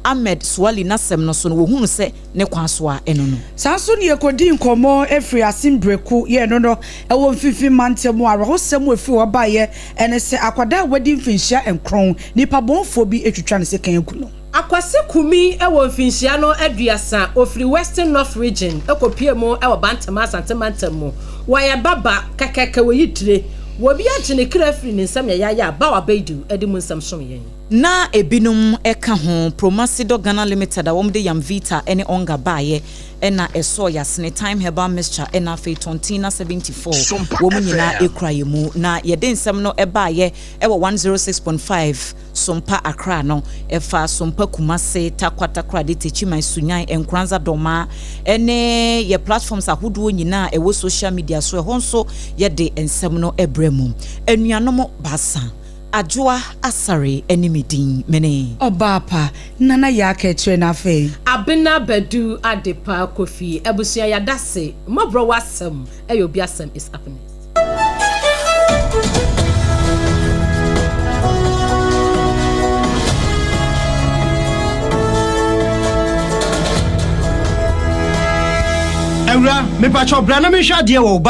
Ahmed Suale n'asɛm no so no wɔhunu sɛ ne kwan so a ɛno no. Saa nso na yɛkɔdii nkɔmmɔ firii Asin Breku yɛɛ no no wɔ Mfimfini Mantam mu. Awerɛhosɛm a ɛfiri hɔ baeɛ ne sɛ akwadaa a wadi mfinhyia nkron, nnipa bɔnfoɔ bi atwitwa ne sekan aku no. Akwasi Kumi wɔ mfinhyia no aduasa, ɔfiri Western North Region kɔpuee mu wɔ Bantama Asante Mantam mu. Wɔyɛ baba, kɛkɛkɛ, wɔyi tire. Wɔbi agye ne kra afiri ne nsam yayaaya a Bawa Baidu de mu nsɛm som yɛn. Ná ebinom ka ho, Promasidor Ghana Limited a wɔde Yamvita ne Onga baeɛ na ɛsɔɔ yɛn asene, Thyme Herbal Mixture na afei Tontina 74, wɔn nyinaa kura yɛn mu. Na yɛde nsɛm no baeɛ wɔ 106.5 Sompa Accra no, ɛfa Sompa Kumasi, Tarkwa Takoradi, Techiman, Sunyani, Nkoranza Dormaa ne yɛn platforms ahodoɔ nyinaa a ɛwɔ social media so, ɛhɔ nso yɛde nsɛm no brɛ mo. Anuanom baasa. Adwoa Asare ne me din, me ne. Ɔbaapa, Nana Yaa Kɛkyerɛ na afei. Abena Badu Adepa Kofi abusua yadase mmɔborɔ w'asɛm ɛyɛ obi asɛm is up next. Awura, mepakyɛw bra na menhwɛ adeɛ wɔ wo bag.